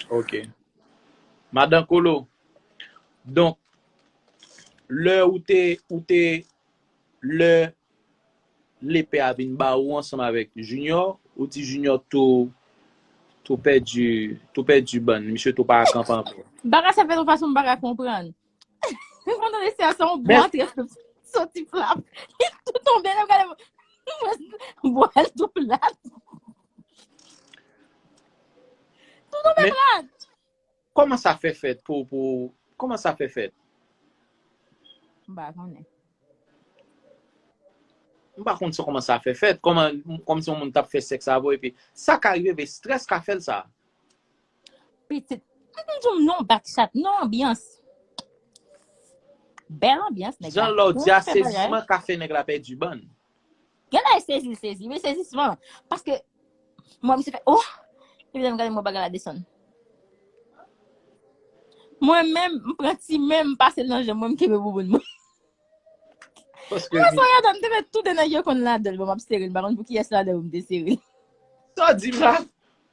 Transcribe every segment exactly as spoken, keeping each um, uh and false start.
Ok. Madan Kolo, donk, lè ou te, ou te, lè lepè a vin ba ou ansanm avèk Junior, ou di Junior tou, tou pèdi, tou pèdi bann, misye tou pa kanpe ankò. Bagay sa fèt yon fason m pa ka konprann. Mwen tande se sa yon bon antre soti flap. Li tou tonbe, lè m gade, mwen bwè l tou plat. Tou tonbe plat. Kòman sa fè fèt pou, pou, kòman sa fè fèt? M pa konnen. M pa konn sa kòman sa fè fèt. Kòman, kòmsi yon moun t ap fè sèks avè w, epi sa ka rive, epi strès ka fè l sa. Pitit. M di w non, bat chat, non, anbyans. Bèl anbyans, nèg la. Jan lè w di a, sezisman ka fè nèg la pèdi bann. Gen lè sezi, sezi, men sezisman. Paske, mwen, misye fè, oh! Epi lè m gade, mwen bagay la desann. Mwen menm, m pran ti men, m pase l nan janm mwen, m kenbe bouboun mwen. Paske mwen sonje adan, m te met tou de nèg yo konn ladan l, bon, m ap sere l, m pa konn pou kiyès ladan yo m te sere l. Sa w di m la,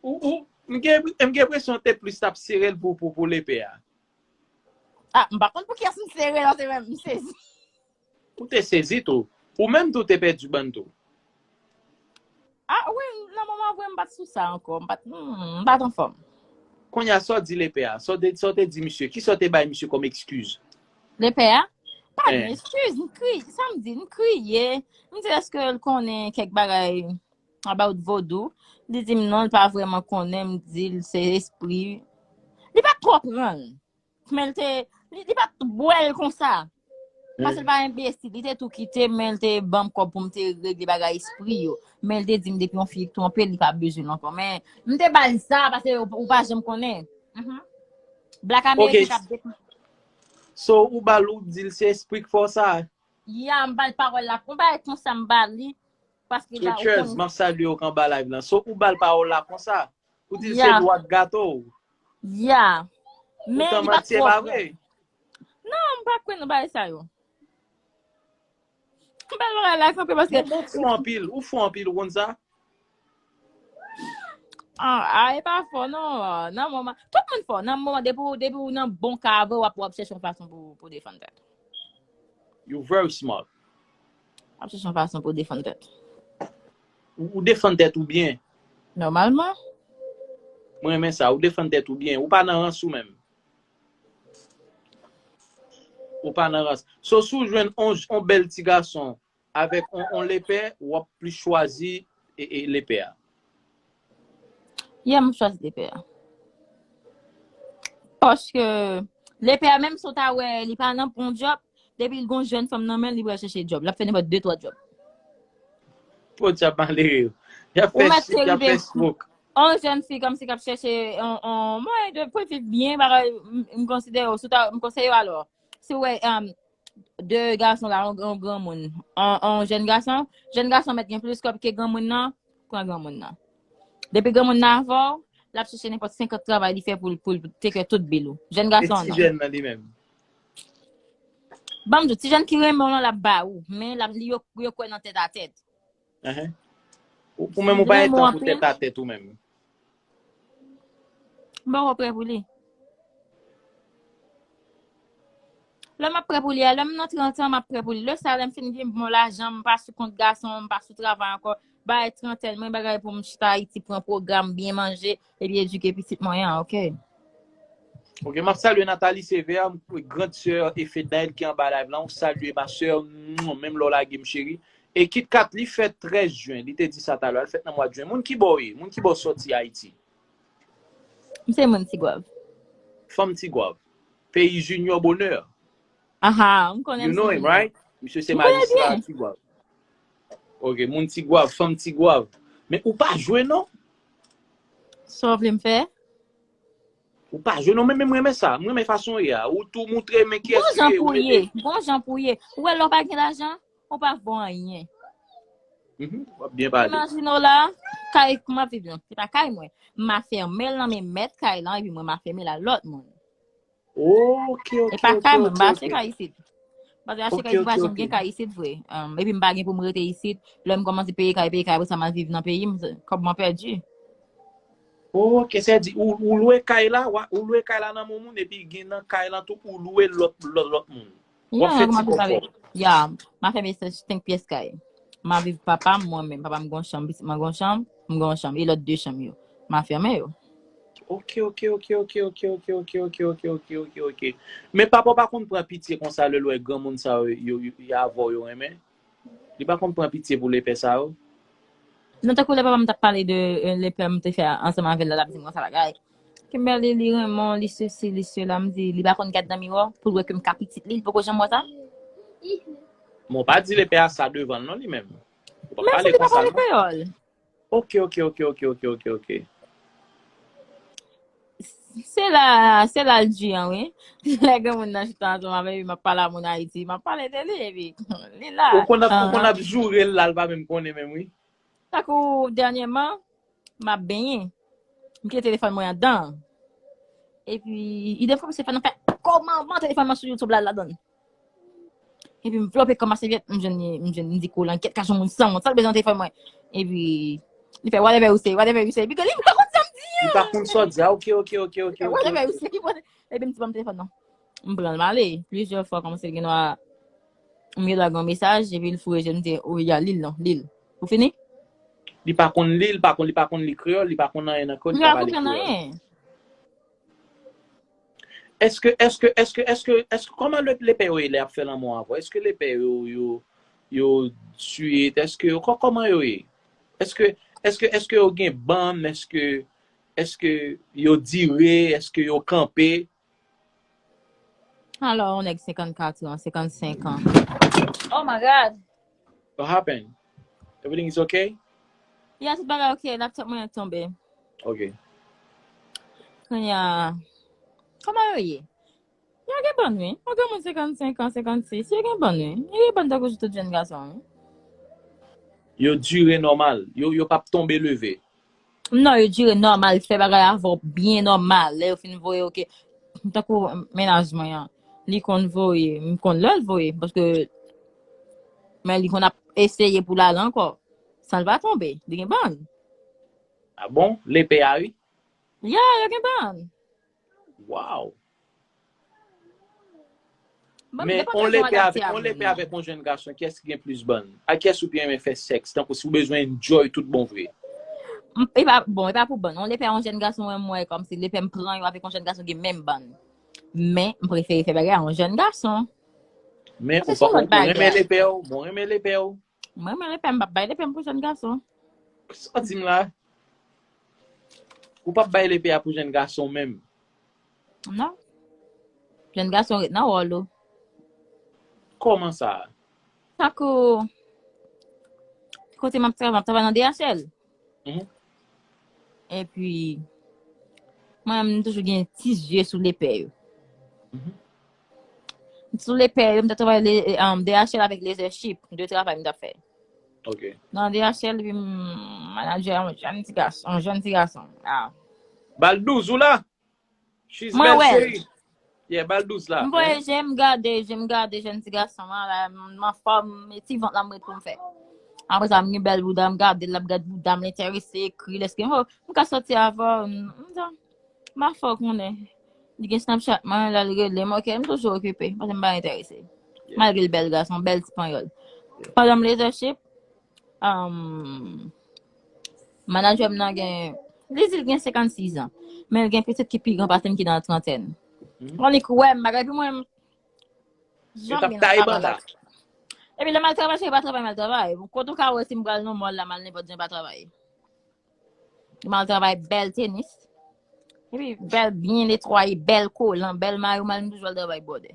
ou, ou, m gen, m gen enpresyon te plis t ap sere l pou, pou, pou lepè a. Ah, m pa konn pou kiyès m sere l, se menm, m sezi. Ou te sezi tou. Ou menm tou te pèdi bann tou. Ah, wi, nan moman vre, m pa t sou sa ankò. M pa t, hmm, m pa t anfòm. Kounye a, sa w di lepè a? Sa w te, sa w te di misye? Kisa w te bay misye kòm eskiz? Lepè a? Pa gen eskiz, m kriye. Sa m di, m kriye. M di, èske l konnen kèk bagay about vodou? Li di m non, l pa vrèman konnen. M di l se espri. Li pa t twò pran l. Men l te, li, li pa t bwè l konsa. Paske l pa enbesil, li te tou kite m, men l te ban m kòb pou m te regle bagay espri yo. Men l te di m depi yon fi twonpe l, li pa bezwen l ankò. Men m te ba l sa, paske ou, ou pa janm konnen. Mhm. Black American t ap defann. So, ou ba l, ou di l se espri k fè w sa? Ya, m ba l pawòl la. Yon bagay konsa m ba li. Paske la, ou konnen. M ap salye w k anba live lan. So, ou ba l pawòl la konsa? Ou di l se dwat gato w? Ya. Men li pa t twò vre. Non, m pa kwè nan bagay sa yo. M pa bagay la kanpe paske. Bon, bon, ou fò anpil, ou fò anpil, ou konn sa? Ah, ah, e pa fò, non. Nan moman, tout moun fò. Nan moman, depi, depi ou nan bon ka avè w, w ap, w ap chèche yon fason pou, pou defann tèt ou. You very smart. W ap chèche yon fason pou defann tèt. Ou, ou defann tèt ou byen. Nòmalman. Mwen renmen sa. Ou defann tèt ou byen. Ou pa nan rans ou menm. Ou pa nan rans. So, si w jwenn on, on bèl ti gason avèk on, on lepè, w ap plis chwazi e, e lepè a. Yeah, m ap chwazi lepè a. Paske lepè a, menm si w ta wè li pa nan bon djòb, depi l gon jèn fanm nan men l, li pral chèche djòb. L ap fè nenpòt de, twa djòb. Podyab malere yo. Y ap fè chit, y ap fè smoke. On jèn fi kòmsi k ap chèche on, on mwayen de pou viv byen, bagay, m, m konsidere w, si w ta, m konseye w alò. Si w wè, um, de gason la, on, on granmoun, on, on jèn gason, jèn gason mèt gen plis kòb ke granmoun nan, pran granmoun nan. Depi granmoun nan avè w, l ap chèche nenpòt senkant travay li fè pou l, pou l teke tout bil ou. Jèn gason an non. E ti jèn nan li menm? Ban m di w, ti jèn ki renmen w lan, l ap ba ou, men l ap, li, yo, yo kwè nan tèt a tèt. Ahan. Ou, ou menm ou pa gen tan pou tèt a tèt ou menm. M poko prè pou li. Lè m ap prè pou li a, lè m nan trant an, m ap prè pou li. Lè sa, lè m fin gen bon lajan, m pa sou kont gason, m pa sou travay ankò, bay trantèn mwen, bagay pou m chita Ayiti, pran pwogram, byen manje, epi edike pitit mwen an, oke? Ok, m ap salye Nathalie Sévère, grande sœur Efednaël ki anba live lan. Ou salye ma sœur, menm lè w lage m cheri. E Kit Kat, li fèt trèz jen, li te di sa talè, l fèt nan mwa jen. Moun ki bò w ye? Moun ki bò w sòti Ayiti? M se moun Tigwav. Fanm Tigwav. Peyi Junior Bonheur. Aha, m konnen. You know him, right? Misye se majistra Tigwav. Ok, moun Tigwav, fanm Tigwav. Men ou pa jwe non. Sa w vle m fè? Ou pa jwe non, men, men m renmen sa. M renmen fason w ye a. Ou tou moutre men kiyès ou ye, ou ede. Gon jan pou ye. Ou wè lè w pa gen lajan, ou pa vo anyen. Mhm, w ap byen pale. Imajine w la, kay m ap viv lan, se pa kay mwen. M a fèmen l nan men mèt kay lan, epi mwen m a fèmen l a lòt moun. Ok, ok, ok. E pa kay mwen, m pa achte kay isit. Paske achte kay isit, pa janm gen kay isit vre. Um, epi m pa gen pou m rete isit. Lè m kòmanse peye kay, peye kay, apre sa m al viv nan peyi m, kòb mwen pèdi. Ok, sèdi ou, ou lwe kay la, wa- ou lwe kay la nan men moun, epi gen nan kay la tou, ou lwe lòt lòt lòt moun. W ap fè ti kòb. Ya, m ap fè mesaj senk pyès kay. M ap viv papa m, mwen menm. Papa m gon chanm, pitit mwen gon chanm, m gon chanm. E lòt de chanm yo, m ap fèmen yo. Ok, ok, ok, ok, ok, ok, ok, ok, ok, ok, ok, ok, ok. Men papa w pa konn pran pitye konsa lè l wè granmoun sa yo, yo, yo, y avè w yo renmen? Li pa konn pran pitye pou lepè sa yo? Non, tankou lè papa m t ap pale de euh, lepè m te fè ansanm avè l la, l ap di m konsa bagay. Kimberly, li renmen w, li sesi, li sela. M di, li pa konn gad nan miwa pou l wè ke m ka pitit li, li poko janm wè sa. Bon, pa di lepè a sa devan l non, li menm. Ou pa pale konsa non. Kreyòl. Ok, ok, ok, ok, ok, ok, ok. Se la, se la l di an, wi. Lè granmoun nan chita ansanm avè li, m ap pale a moun Ayiti, m ap pale de li, epi li la. Ou konn ap, ou konn ap joure l la, l pa menm konnen menm, wi. Tankou dènyèman, m ap benyen. M kite telefòn mwen anndan. Epi, li defwa se fè nan fè kòmanman telefòn mwen sou YouTube la ladan. Epi m vlope kòm a sèvyèt, m jwenn li, m jwenn li di kou lan, kèt ka jan moun sanwont, sa l bezwen telefòn mwen. Epi li fè whatever you say, whatever you say. Epi li pa konn sa m di an. Li pa konn sa w di a, ok, ok, ok, ok, ok. Whatever you say, epi m di ban m telefòn nan. M pran l m ale. Plizyè fwa kòmanse gen dwa m gen dwa gen yon mesaj, epi l foure je m di, o ya, li l non, li l. Ou fini? Li pa konn li, li pa konn, li pa konn li kreyòl, li pa konn anyen nan kreyòl, li pa pale kreyòl. Èske, èske, èske, èske, èske, kòman le, lepè yo ye lè y ap fè lanmou avè w? Èske lepè yo, yo, yo sweet? Èske, kò- kòman yo ye? Èske, èske, èske yo gen bann? Èske, èske yo dire? Èske yo kanpe? Alò, yon nèg senkannkat an, senkannsenk an. Oh my God! What happened? Everything is okay? Ya, tout bagay ok, laptop mwen tonbe. Ok. Kounye a, kòman yo ye? Yo gen bann wi. Yon granmoun senkannsenk an, senkannsis, yo gen bann wi. Yo gen bann tankou tout jèn gason wi. Yo dire nòmal. Yo, yo p ap tonbe leve. Non, yo dire nòmal, fè bagay avè w byen nòmal. Lè yo fin voye, ok. Tankou mennaj mwen an, li konn voye, m konn lè l voye, paske, men li konn ap eseye pou l ale ankò, san l pa tonbe, li gen bann. Ah bon? Lepè a wi? Ya, yo gen bann. Wow! Men on lepè avèk, on lepè avèk yon jèn gason, kiyès ki gen plis bann? A kiyès ou pi renmen fè sèks? Tankou si w bezwen enjoy tout bon vre. E pa, bon, e pa pou bann. On lepè yon jèn gason, mwen, mwen, kòmsi lepè m pran yo avèk yon jèn gason gen menm bann. Men, m prefere fè bagay a yon jèn gason. Men, ou pa konn renmen lepè w, bon, renmen lepè w. Mwen, mwen, lepè m, m p ap bay lepè m pou jèn gason. Sa w di m la? Ou p ap bay lepè a pou jèn gason menm? Non. Jèn gason ret nan wòl ou. Kòman sa? Tankou, kote m ap travay, m ap travay nan D H L. Epi, mwen, m toujou gen ti zye sou lepè yo. Sou lepè yo, m t ap travay D H L avèk Laser Ship, de travay m t ap fè. Nan D H L, epi manadjè a, yon jèn ti gason, yon jèn ti gason. Ah. Ba l douz ou la? She's belle, chérie. Yeah, ba l douz la. M voye je m gade, je m gade jèn ti gason an la, m anfòm, e ti vant la m ret pou m fè. Apre sa, m gen bèl bouda, m gade l, l ap gad bouda m, l enterese, ekri, lèske m, m ka sòti avè w, m, m, m fè w konnen. Li gen Snapchat mwen, l al rele m, ok, m toujou okipe, paske m pa enterese. Malgre l bèl gason, bèl ti panyòl. Pandan m leadership, um, manadjè m nan gen, li di l gen senkannsis an, men l gen pitit ki pi gran pase m ki nan trantèn. Annik wè m, bagay pou mwen, m janm gen nan travay la. Epi lè m al travay, se pa travay m al travay. Kote w ka wè si m pral nan mòl la, m al nenpòt jan pa travay. M al travay bèl tenis. Epi bèl byen netwaye, bèl kolan, bèl mayo, m al m toujou al travay bòdè.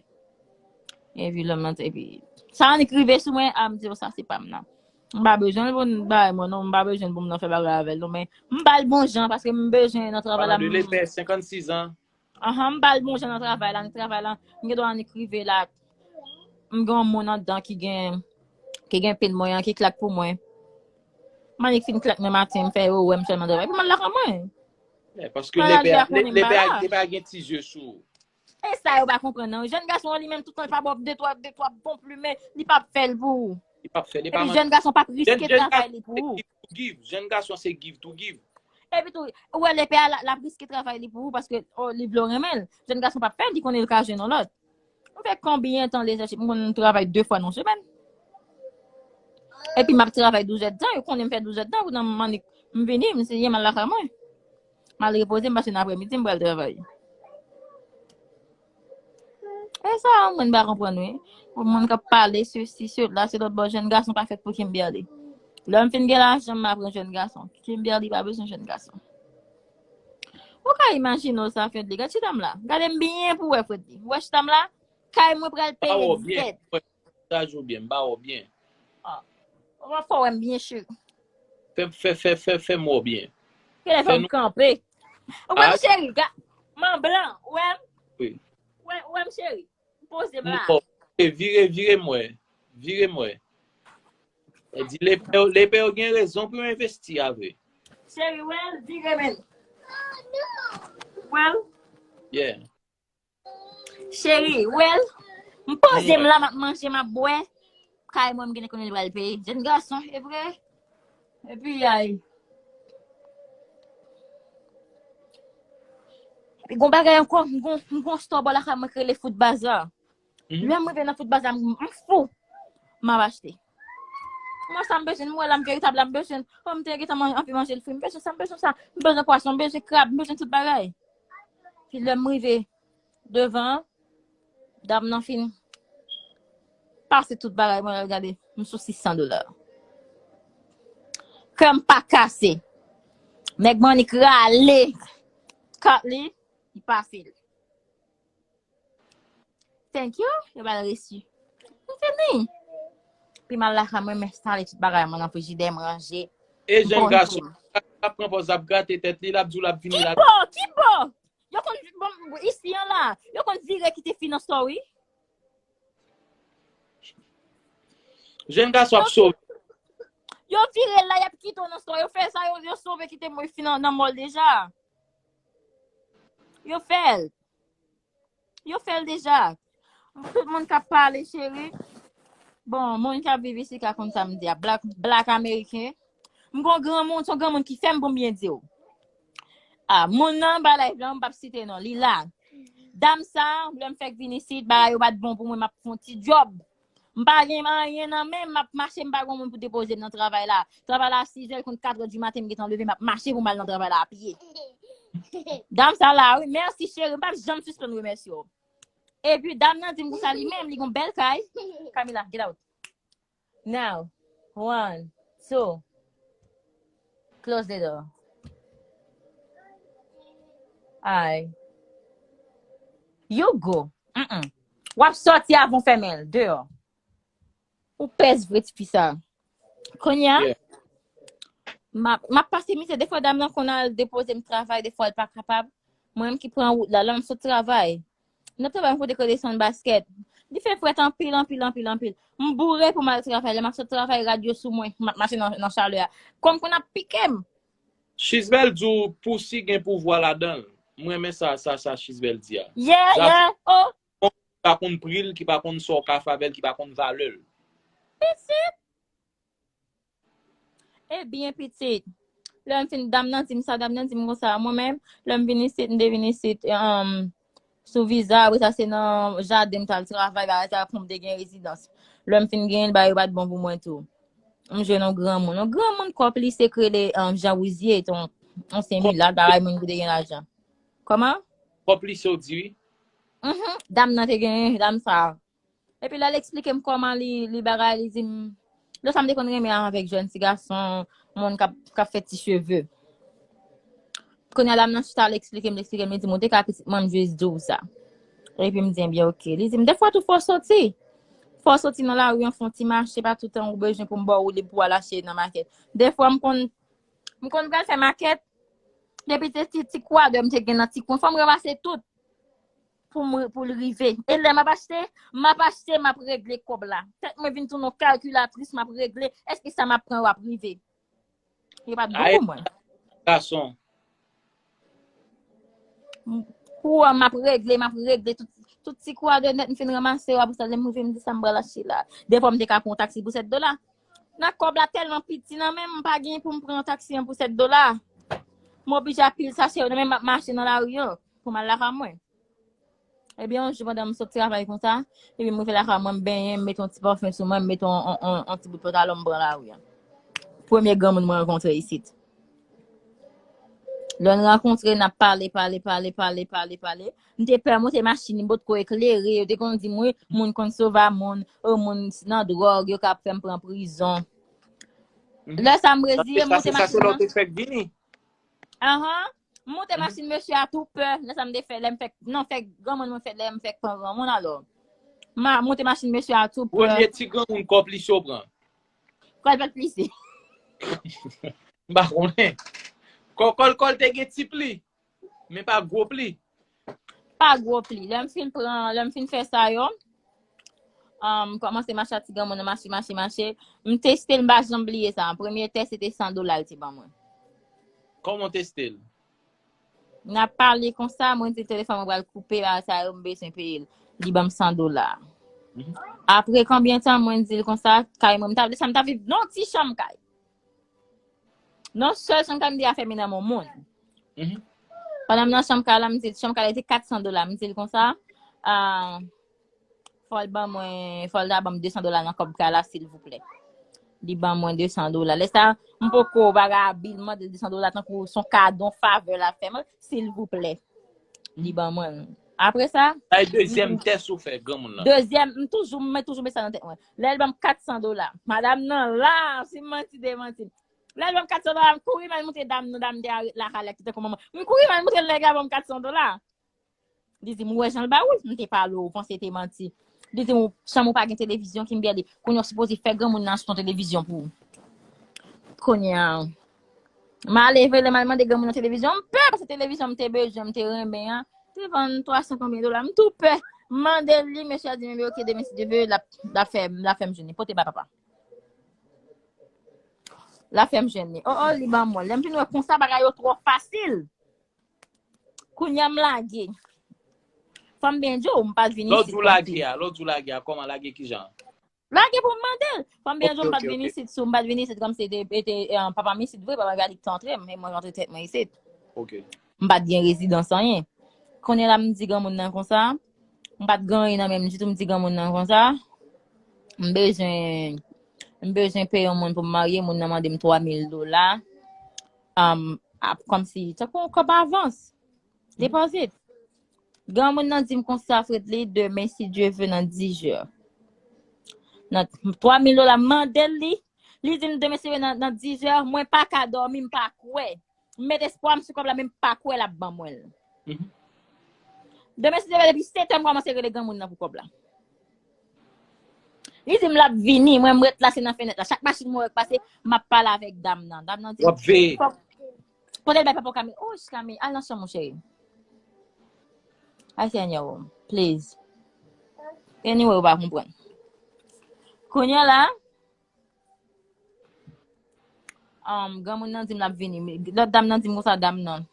Epi lòm nan, epi sa annik rive sou mwen, a m di, sa se pa m nan. M pa bezwen l pou m bay mwen non, m pa bezwen pou m nan fè bagay avè l non, men m ba l bon jan paske m bezwen nan travay la. Palan de lepè, senkannsis an. Anhan, m ba l bon jan nan travay la, nan travay la, m gen dwa annik rive la, m gen yon moun anndan ki gen, ki gen pen mwen an, ki klak pou mwen. M annik fin klak nan maten, m fè yo wè m sèlman travay, epi m al lakay mwen. Paske lepè a, lepè a gen ti zye sou ou. E sa yo pa konprann nan. Jèn gason an li menm tout tan li pa ba w de twa, de twa bon plimen, li p ap fè l pou ou. Li p ap fè, li pa. Epi jèn gason p ap riske travay li pou ou. Jèn gason se give to give. Epi tou, ou wè lepè a, l ap riske travay li pou ou paske oh, li vle w renmen l. Jèn gason p ap pè, li konnen l ka jwenn yon lòt. Ou fè konbyen tan leadership? M konn travay de fwa nan semèn. Epi m ap travay douz èdtan, yo konnen m fè douz èdtan, pou nan mannik m vini, m siye m al lakay mwen. M al repoze m, paske nan aprèmidi m pral travay. E sa, mwen pa konprann, wi. Pou moun k ap pale, sesi, sela, se lòt bò, jèn gason pa fèt pou Kimberly. Lè m fin gen lajan, m aprann jèn gason. Kimberly pa bezwen jèn gason. Ou ka imajine w sa, Fredly. Gad chita m la. Gade m byen pou w wè, Fredly. Ou wè chita m la? Kay mwen pral peye nèt. Sa jou byen, m pa wè w byen. Ah. Ou pa fò wè m byen, cheri. Fè, fè, fè, fè, fè m wè w byen. Kèlè fè m kanpe. Ou wè m, cheri, ga, man blan, ou wè m? Wi. Ou wè, ou wè m, cheri? M poze m la. E vire, vire m wè. Vire m wè. E di lepè, lepè yo gen rezon pou yo envesti avè. Cheri, wè l, vire men. Wè l. Yeah. Cheri, wè l. M poze m la, m ap manje, m ap bwè. Kay mwen, m gen konnen l pral peye. Jèn gason, e vre. Epi, ay. Epi, gon bagay ankò, m gon, m gon store bò lakay mwen ki rele Food Bazar. Lè m rive nan Food Bazar, m, m fou. M ap achte. Mwen, sa m bezwen, m wè la, m veritab la, m bezwen. Oh, m te gentan man-, anvi manje l fri, m bezwen sa, m bezwen sa. M bezwen pwason, m bezwen krab, m bezwen tout bagay. Epi lè m rive devan, dam nan fin pase tout bagay, mwen gade, m sou sis san dola. Kè m pa kase. Nèg mannik rale kat li, li pase l. Thank you, yo ba l resi. M fini. Epi m al lakay mwen, m enstale tout bagay mwen nan frijidè, m ranje. E jèn gason ap pran pòz, ap grate tèt li, l ap di w l ap vini la. Ki bò? Ki bò? Yo konn, bon, isi an la, yo konn vire kite fi nan sò, wi. Jèn gason ap sove. Yo vire la, y ap kite w nan sò. Yo fè sa, yo, yo sove kite mwen fi nan, nan mòl deja. Yo fè l. Yo fè l deja. Tout moun k ap pale, cheri. Bon, moun k ap viv isi ka konn sa m di a. Black, black American. M gon granmoun, se yon granmoun ki fè m pou m byen di w. Ah, moun nan, ba live la, m p ap site non. Li la. Dam sa, lè m fèk vin isit, bagay yo pa t bon pou mwen, m ap fè yon ti djòb. M pa gen anyen nan men m, m ap mache, m pa gen moun pou depoze m nan travay la. Travay la, sizè, konn katrè di maten, m gentan leve, m ap mache pou m al nan travay la a pye. Dam sa la, wi, mèsi cheri, m p ap janm sispann remèsye w. Epi, dam nan di m konsa li menm, li gon bèl kay. Camila, get out. Now, one, two. Close the door. Ay. You go. Mm-mm. W ap sòti avan w fèmen l, deyò. Ou pès vre tifi sa. Kounye a, m ap, m ap pase mizè. Defwa dam nan konn al depoze m travay, defwa l pa kapab. Mwen menm ki pran wout la, lè m sot travay. M ap travay yon kote k rele Sound Basket. Li fè frèt anpil, anpil, anpil, anpil. M boure pou m al travay. Lè m ap sot travay, rad yo sou mwen. M ap mache nan, nan chalè a. Kò m konn ap pike m. Chisbel di w pousi gen pouvwa ladan l. M renmen sa, sa, sa Chisbel di a. Yeah, yeah, oh. Ki pa konn pri l, ki pa konn sa w ka fè avè l, ki pa konn valè l. Pitit. Ebyen, pitit. Lè m fin, dam nan di m sa, dam nan di m konsa. Mwen menm, lè m vin isit, m te vin isit, um, sou viza, apre sa, se nan jaden m t al travay, bagay sa, pou m te gen rezidans. Lè m fin genyen l, bagay yo pa t bon pou mwen tou. M jwenn yon granmoun. Yon granmoun kò plis se k rele, um, Jan Wouzye, yon, yon ansyen milat, bagay moun ki te gen lajan. Kòman? Kò plis se w di wi. Mhm. Dam nan te genyen, dam sa. Epi lè l eksplike m kòman li, li bagay, li di m, lè sa m te konn renmen avèk jèn ti gason, moun k ap, k ap fè ti cheve. Kounye a dam nan chita, l eksplike m, l eksplike m, li di m, ou te ka pitit mwen, m jis di w sa. Epi m di, ebyen, oke. Li di m, defwa tou fò w soti. Fò w soti nan lari an, fè yon ti mache, pa toutan ou bezwen pou m ba w woulib pou w al achte nan makèt. Defwa m konn, m konn pral fè makèt, depi te ti, ti kwadè m te gen nan ti kwen, fò m ranmase tout. Pou m, pou l rive. E lè m ap achte, m ap achte, m ap regle kòb la. Tèt mwen vin tounen yon kalkilatris, m ap regle, èske sa m ap pran yo ap rive? Yo pa t bon pou mwen. Gason. Pou m ap regle, m ap regle tout, tout ti kwadè nèt, m fin ranmase yo, apre sa, lè m rive, m di sa m pral achte la. Defwa m te ka pran yon taksi pou sèt dola. Nan kòb la tèlman piti nan men m, m pa gen pou m pran yon taksi an pou sèt dola. M oblije ap pil sachè yo nan men m ap mache nan lari an pou m al lakay mwen. Ebyen, yon jou pandan m sot travay konsa, epi m rive lakay mwen, m benyen, m mete yon ti pafen sou mwen, m mete yon, yon, yon, yon ti bout pantalon, m pran lari an. Premye granmoun mwen rankontre isit. Lè n rankontre, n ap pale, pale, pale, pale, pale, pale. M te pè monte machin, li potko eklere. Yo te konn di m, wi, moun konn sove moun, o moun nan dwòg, yo ka fè m pran prizon. Lè sa m reziye, m monte machin nan. Sa se lè w te fèk vini? Ahan. M monte machin mesye a tou pè. Lè sa m te fè, lè m fèk, non, fèk granmoun mwen fèt, lè m fèk pran granmoun alò. M a monte machin mesye a tou pè. Premye ti granmoun kò plis yo pran. Kò l pa t plise. M pa konnen. Kò, kò l, kò l te gen ti pli, men pa gwo pli. Pa gwo pli. Lè m fin pran, lè m fin fè sa yo, um, kòmanse mache ak ti granmoun nan, mache, mache, mache. M teste l, m pa janm bliye sa. Premye tès, se te san dola l te ban mwen. Kòman w teste l? N ap pale konsa, mwen di telefòn mwen pral koupe, bagay sa yo, m bezwen peye l. Li ban m san dola. Mhm. Apre konbyen tan, mwen di l konsa, kay mwen, m t ap, deja m t ap viv nan yon ti chanm kay. Nan sèl chanm kay m te ka fèmen nan men yon moun. Mhm. Pandan m nan chanm kay la, m di l, chanm kay la te kat san dola. M di l konsa, ah, fò l ban mwen, fò l ta ban m de san dola nan kòb kay la, silvouplè. Li ban mwen de san dola. Lè sa, m poko bagay abil, m mande l de san dola tankou se yon kado, yon favè l ap fè mwen, silvouplè. Li ban mwen l. Apre sa, sa e dezyèm tès ou fè granmoun nan. Dezyèm, m toujou, m met toujou met sa nan tèt mwen. Lè l ban m kat san dola. Madanm nan la, si m manti, demanti m. Lè l ban m kat san dola, m kouri m al montre dam nan, dam te arete lakay la ki tankou manman. M kouri m al montre nèg la ban m kat san dola. Li di m, "Ou wè jan l ba ou?" M te pale w, ou panse te manti. Li di m, "Chanm ou pa gen televizyon, Kimberly. Kounye a w sipoze fè granmoun nan achte yon televizyon pou ou." Kounye a, m ale vre, lè m al mande granmoun nan televizyon, m pè, paske televizyon m te bezwen, m te renmen an, te vann twa san konbyen dola, m tou pè. M mande li, mesye a di m, "Oke, demen si Dye vle, l ap, l ap fè, l ap fè m jwenn li. Pote ba papa." L ap fè m jwenn li. O, o, li ban mwen. Lè m vin wè konsa, bagay yo twò fasil. Kounye a m lage. Fò m byen di w, m pa t vin isit kòmsi. Lè w di w lage a, lè w di w lage a, kòman lage kijan? Lage pou m mande l. Fò m byen di w, m pa t vin isit sou, m pa t vin isit kòmsi te, te, eh, papa m isit vre, papa m gade ki te antre m, e mwen rantre tèt mwen isit. Ok. M pa t gen rezidans anyen. Kounye a la m di granmoun nan konsa, m pa t gen anyen nan men m ditou, m di granmoun nan konsa, m bezwen, m bezwen peye yon moun pou m marye, moun nan mande m twa mil dola. Um, ap, kòmsi, tankou yon kòb avans. Depozit. Granmoun nan di m konsa, Fredly, demen, si Dye vle, nan dizè. Nan twa mil dola, m mande l li. Li di m, demen, si Dye vle, nan, nan dizè, mwen pa ka dòmi, m pa kwè. M met espwa m sou kòb la, men m pa kwè l ap ban mwen l. Mhm. Demen, si Dye vle, depi sèt è, m kòmanse rele granmoun nan pou kòb la. Li di m l ap vini, mwen m ret la, se nan fenèt la. Chak machin mwen wè k pase, m ap pale avèk dam nan. Dam nan di m, w ap veye. Kote l bay papa w Kami? Oh, Kami, al nan chanm ou, cheri. Ay, Senyè, oh, please. Anyway, ou pa konprann. Kounye a la, um, granmoun nan di m l ap vini. Lòt dam nan di m konsa, dam nan.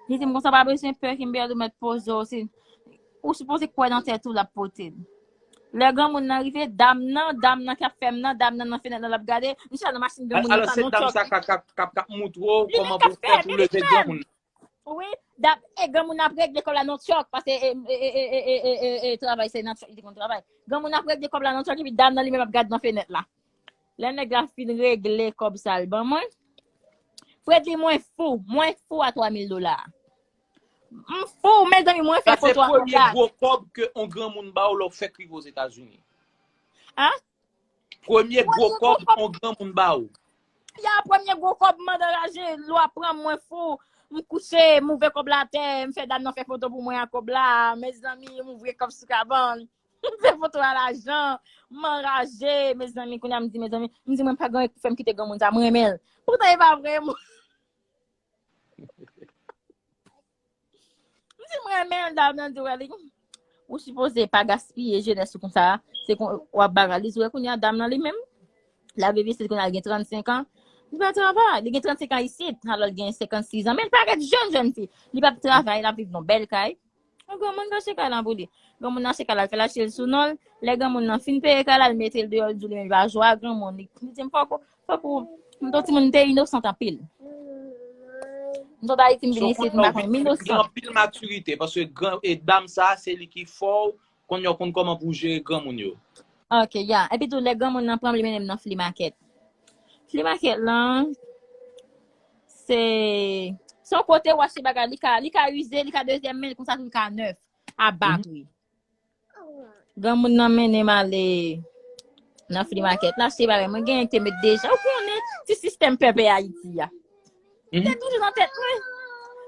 Li di m konsa, pa bezwen pè, Kimberly, ou mèt poze w, se, ou sipoze kwè nan tèt ou, l ap pote l. Lè granmoun nan rive, dam nan, dam nan k ap fè m nan, dam nan nan fenèt nan l ap gade, m chita nan machin granmoun nan, alò, se dam sa k ap, k ap, k ap, k ap moutre w kòman pou w fè pou leve granmoun nan. Wi, dam, e granmoun nan ap regle kòb la nan tchòk, paske, e, e, e, travay se nan tchòk, li te konn travay. Granmoun nan ap regle kòb la nan tchòk, epi dam nan li menm ap gade nan fenèt la. Lè nèg la fin regle kòb sa l ban mwen, Fredly, mwen fou, mwen fou a twa mil dola. M fou, mezanmi, mwen fè foto a kòb la. Sa se premye gwo kòb ke yon granmoun ba w lè w fèk rive Ozetazini. Hein? Premye gwo kòb yon granmoun ba w. Ya, premye gwo kòb, m anraje, lwa pran m, mwen fou. M kouche, m ouvè kòb la atè, m fè dam nan fè foto pou mwen ak kòb la. Mezanmi, m ouvri kòb sou kabann. M fè foto a lajan, m anraje, mezanmi, kounye a m di, mezanmi, m di mwen pa gen anyen pou fè m kite granmoun sa, m renmen l. Poutan e pa vre, mwen. M di m renmen l, dam nan di, wè li, ou sipoze pa gaspiye jenès ou konsa, se kon, w ap bagay li, di, wè kounye a dam nan li menm, l ap viv isit kounye a, li gen trannsenk an, li pa travay, li gen trannsenk an isit, alò l gen senkannsis an, men l parèt jèn, jèn fi, li p ap travay, l ap viv nan bèl kay. Yon granmoun k achte kay la pou li. Granmoun nan achte kay la, l fè l achte l sou non l. Lè granmoun nan fin peye kay la, l mete l deyò, l di w li menm li pa jwe ak granmoun. Li, li di m, fòk ou, fòk ou, m t on timoun, m te inosant anpil. M sot Ayiti, m vin isit, m pa konn mil nosan. Li gen anpil matirite, paske gran, e dam sa, se li ki fò w, kounye a w konn kòman pou w jere granmoun yo. Ok, ya. Epi tou, lè granmoun nan pran m, li mennen m nan flea market. Flea market lan, se, se yon kote w achte bagay, li ka, li ka ize, li ka dezyèm men, konsa tou li ka nèf, a ba pri. Granmoun nan mennen m ale nan flea market la, achte bagay mwen genyen te met deja. Ou konnen ti sistèm pèpè Ayiti a. Li te toujou nan tèt mwen.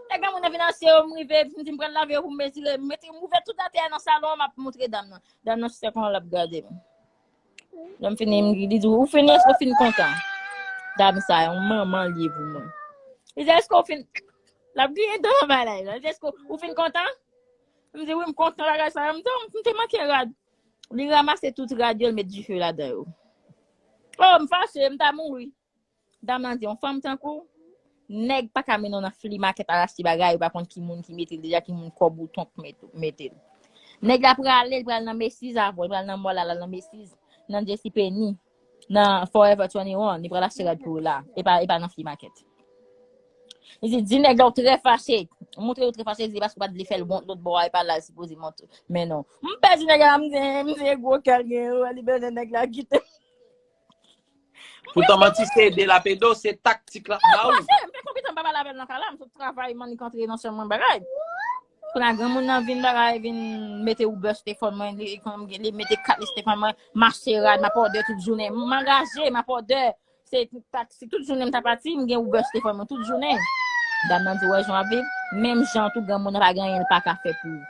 Lè granmoun nan vin achte yo, m rive, m di m pral lave yo pou m retire. M mete, m ouvè tout atè a nan salon an, m ap montre dam nan. Dam nan chita konsa l ap gade m. Lè m fini, m di, li di, "Ou fini, èske w fin kontan?" Dam sa, yon manman l ye pou mwen. Li di, "Èske w fin," l ap griyen dan nan bagay la. Li di, "Èske w fin kontan?" M di, "Wi, m kontan bagay sa yo." M di, "Oh, m te manke rad." Li ranmase tout rad yo, l met dife ladan yo. Oh, m fache, m ta mouri. Dam nan di, "Yon fanm tankou w, nèg pa ka mennen w nan flea market al achte bagay, ou pa konn ki moun ki mete l deja, ki moun kò bouton k met, mete l. Nèg la prale, li pral nan Macy's avè w, li pral nan mall la, l al nan Macy's, nan JCPenney, nan Forever twenty-one, li pral achte rad pou ou la, e pa, e pa nan flea market." Li di, "Di nèg la w trè fache." Montre yo trè fache, li di, "Paske w pa t vle fè l wont lòt bò a, e pa la l sipoze montre." Men non. M pèdi nèg la, m di, m di, "Gwo kè l gen, li bezwen nèg la kite m." Poutan manti se ede l ap ede w, se taktik l ap ba w. Mwen, m te konpitan m pa pale avè l nan kay la, m sot travay, m annik antre nan chanm mwen bagay. Kounye a granmoun nan vin bagay, vin mete Uber sou telefòn mwen, li, li mete kat li sou telefòn mwen, m achte rad, m ap òdè tout jounen. M angaje, m ap òdè. Se taksi, tout jounen m ta pati, m gen Uber sou telefòn mwen, tout jounen. Dam nan di, "Wè jan w ap viv, menm jan tou granmoun nan pa gen anyen l pa ka fè pou ou.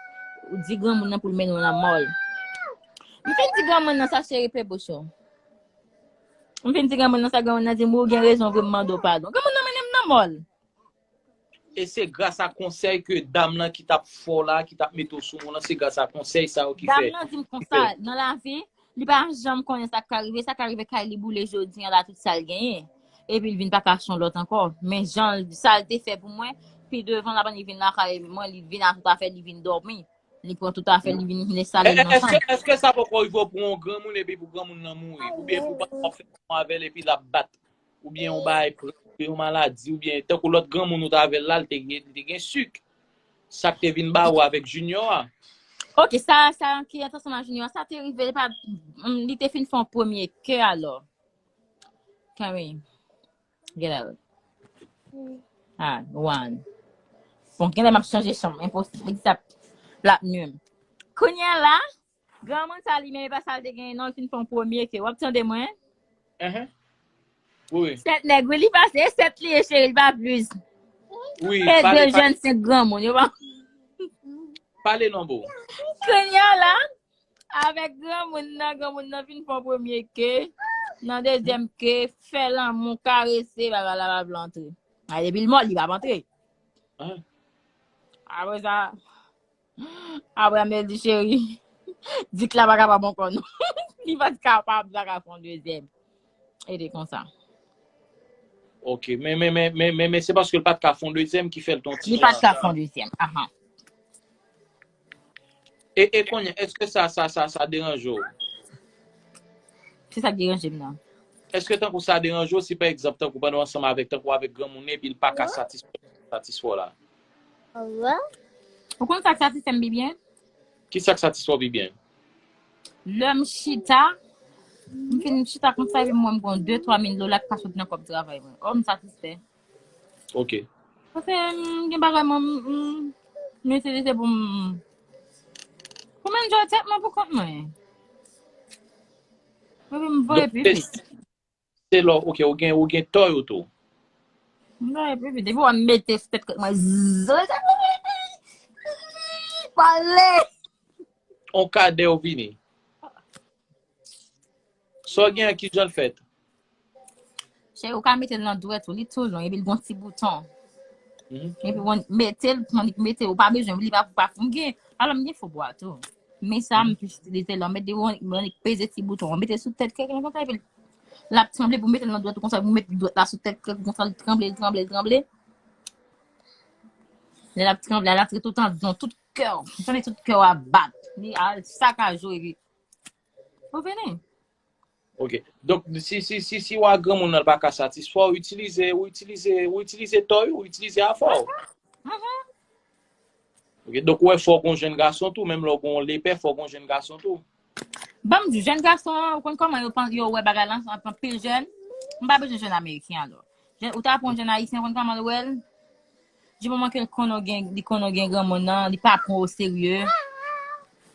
Ou di granmoun nan pou l mennen w nan mall." M fin di granmoun nan sa, cheri, pe bouch ou. M fin di granmoun nan sa, granmoun nan di m, "Wi, ou gen rezon vre, m mande w padon." Granmoun nan mennen m nan mall. E se gras a konsèy ke dam nan ki t ap fè w la, ki t ap mete w sou moun nan, se gras a konsèy sa yo ki fè. Dam nan di m konsa, nan lavi, li pa janm konnen sa k ka rive, sa ka rive kay li boule jodi an la, tout sa l genyen. Epi l vin pa ka achte yon lòt ankò. Men jan l, sa l te fè pou mwen, pi devan l ap vin lakay mwen, li vin ak tout afè, li vin dòmi. Li pran tout afè, li vin enstale l nan chanm. Èske, èske sa poko rive w pou yon granmoun epi pou granmoun nan mouri? Oubyen pou w pa fè ansanm avè l epi l ap bat? Oubyen yon bagay pran, oubyen yon maladi, oubyen tankou lòt granmoun ou t avè l la, li te gen, li te gen sik. Sa k te vin ba ou avèk Junior a? Ok, sa, sa ki ret ansanm ak Junior, sa te rive, li pa, mm, li te fin fè yon premye kè alò. Kami, get out. Ah, Juan. Bon, genlè m ap chanje chanm, enposib, li t ap, l ap nwi m. Kounye a la, granmoun sa li menm, e pa sa l te genyen non, li fin fè yon premye kè. W ap tande mwen? Enhen. Wi, wi. Sèt nèg, wi, li pase, e sèt li ye, cheri, li pa plis. Wi, e pale, de pale. Jèn senk granmoun, yo pa. Pale non, boo. Kounye a la, avèk granmoun nan, granmoun nan fin fè yon premye kè. Nan dezyèm kè, fè lanmou, karese, bagay la pa vle antre. A, depi l mòl, li p ap antre. Ah. Apre sa, apre, m te di, "Cheri, dik la pa kapab ankò, non." Li pa t kapab, li pa ka fè yon dezyèm. E te konsa. Ok, men, men, men, men, men, men se paske l pa t ka fè yon dezyèm ki fè l t yon ti jan. Li pa t ka fè yon dezyèm, ahan. E, e kounye a, èske sa, sa, sa, sa deranje w? Se sa k deranje m nan. Èske tankou sa deranje w si, pa egzanp, tankou pandan w ansanm avèk, tankou avèk granmoun, epi l pa ka satisfè, satisfè w la? Ou konn sa k satisfè m pi byen? Ki sa k satisfè w pi byen? Lè m chita, m fin chita konsa, epi m wè m gen de, twa mil dola k ka sot nan kòb travay mwen. Oh, m satisfè. Ok. Paske, mm, gen bagay mwen, mm, mm, m itilize pou m, pou m enjoy tèt mwen pou kont mwen. Epi m voye pi vit. Se lò, ok, ou gen, ou gen Toyota. M voye pi vit. Depi w mete sou tèt kèk mwen, zzz, pale. On kadè ou vini. Sa w gen an, ki jan l fèt? Cheri, ou ka mete l nan dwèt ou, li tou long, epi l gon ti bouton. Mhm. Epi w mete l, annik mete, ou pa bezwen, li pa, pa, m gen, alò m gen fo bwa tou. Men sa, m plis itilize lè w mete, w annik peze ti bouton, w mete sou tèt kèk konsa, epi l ap tranble pou mete l nan dwèt ou konsa, pou mete dwèt la sou tèt kèk konsa, li tranble, li tranble, li tranble. Lè l ap tranble, l ap rantre tout andan, tout kè w, ou tande tout kè w ap bat. Li al sakaje w, epi ou fini. Ok. Donk, si, si, si, si w a granmoun nan, l pa ka satisfè w, itilize, ou itilize, ou itilize tòy, ou itilize afè w. Ok. Donk, ou wè fò gon jèn gason tou, menm lè w gon lepè, fò gon jèn gason tou. Ban m di, jèn gason an, ou konn kòman yo, yo wè bagay lan, anpil jèn. M pa bezwen jèn ameriken alò. Ou ta pran jèn ayisyen, ou konn kòman l wè l? Di moman ke l konnen gen, li konnen gen granmoun nan, li pa pran w serye.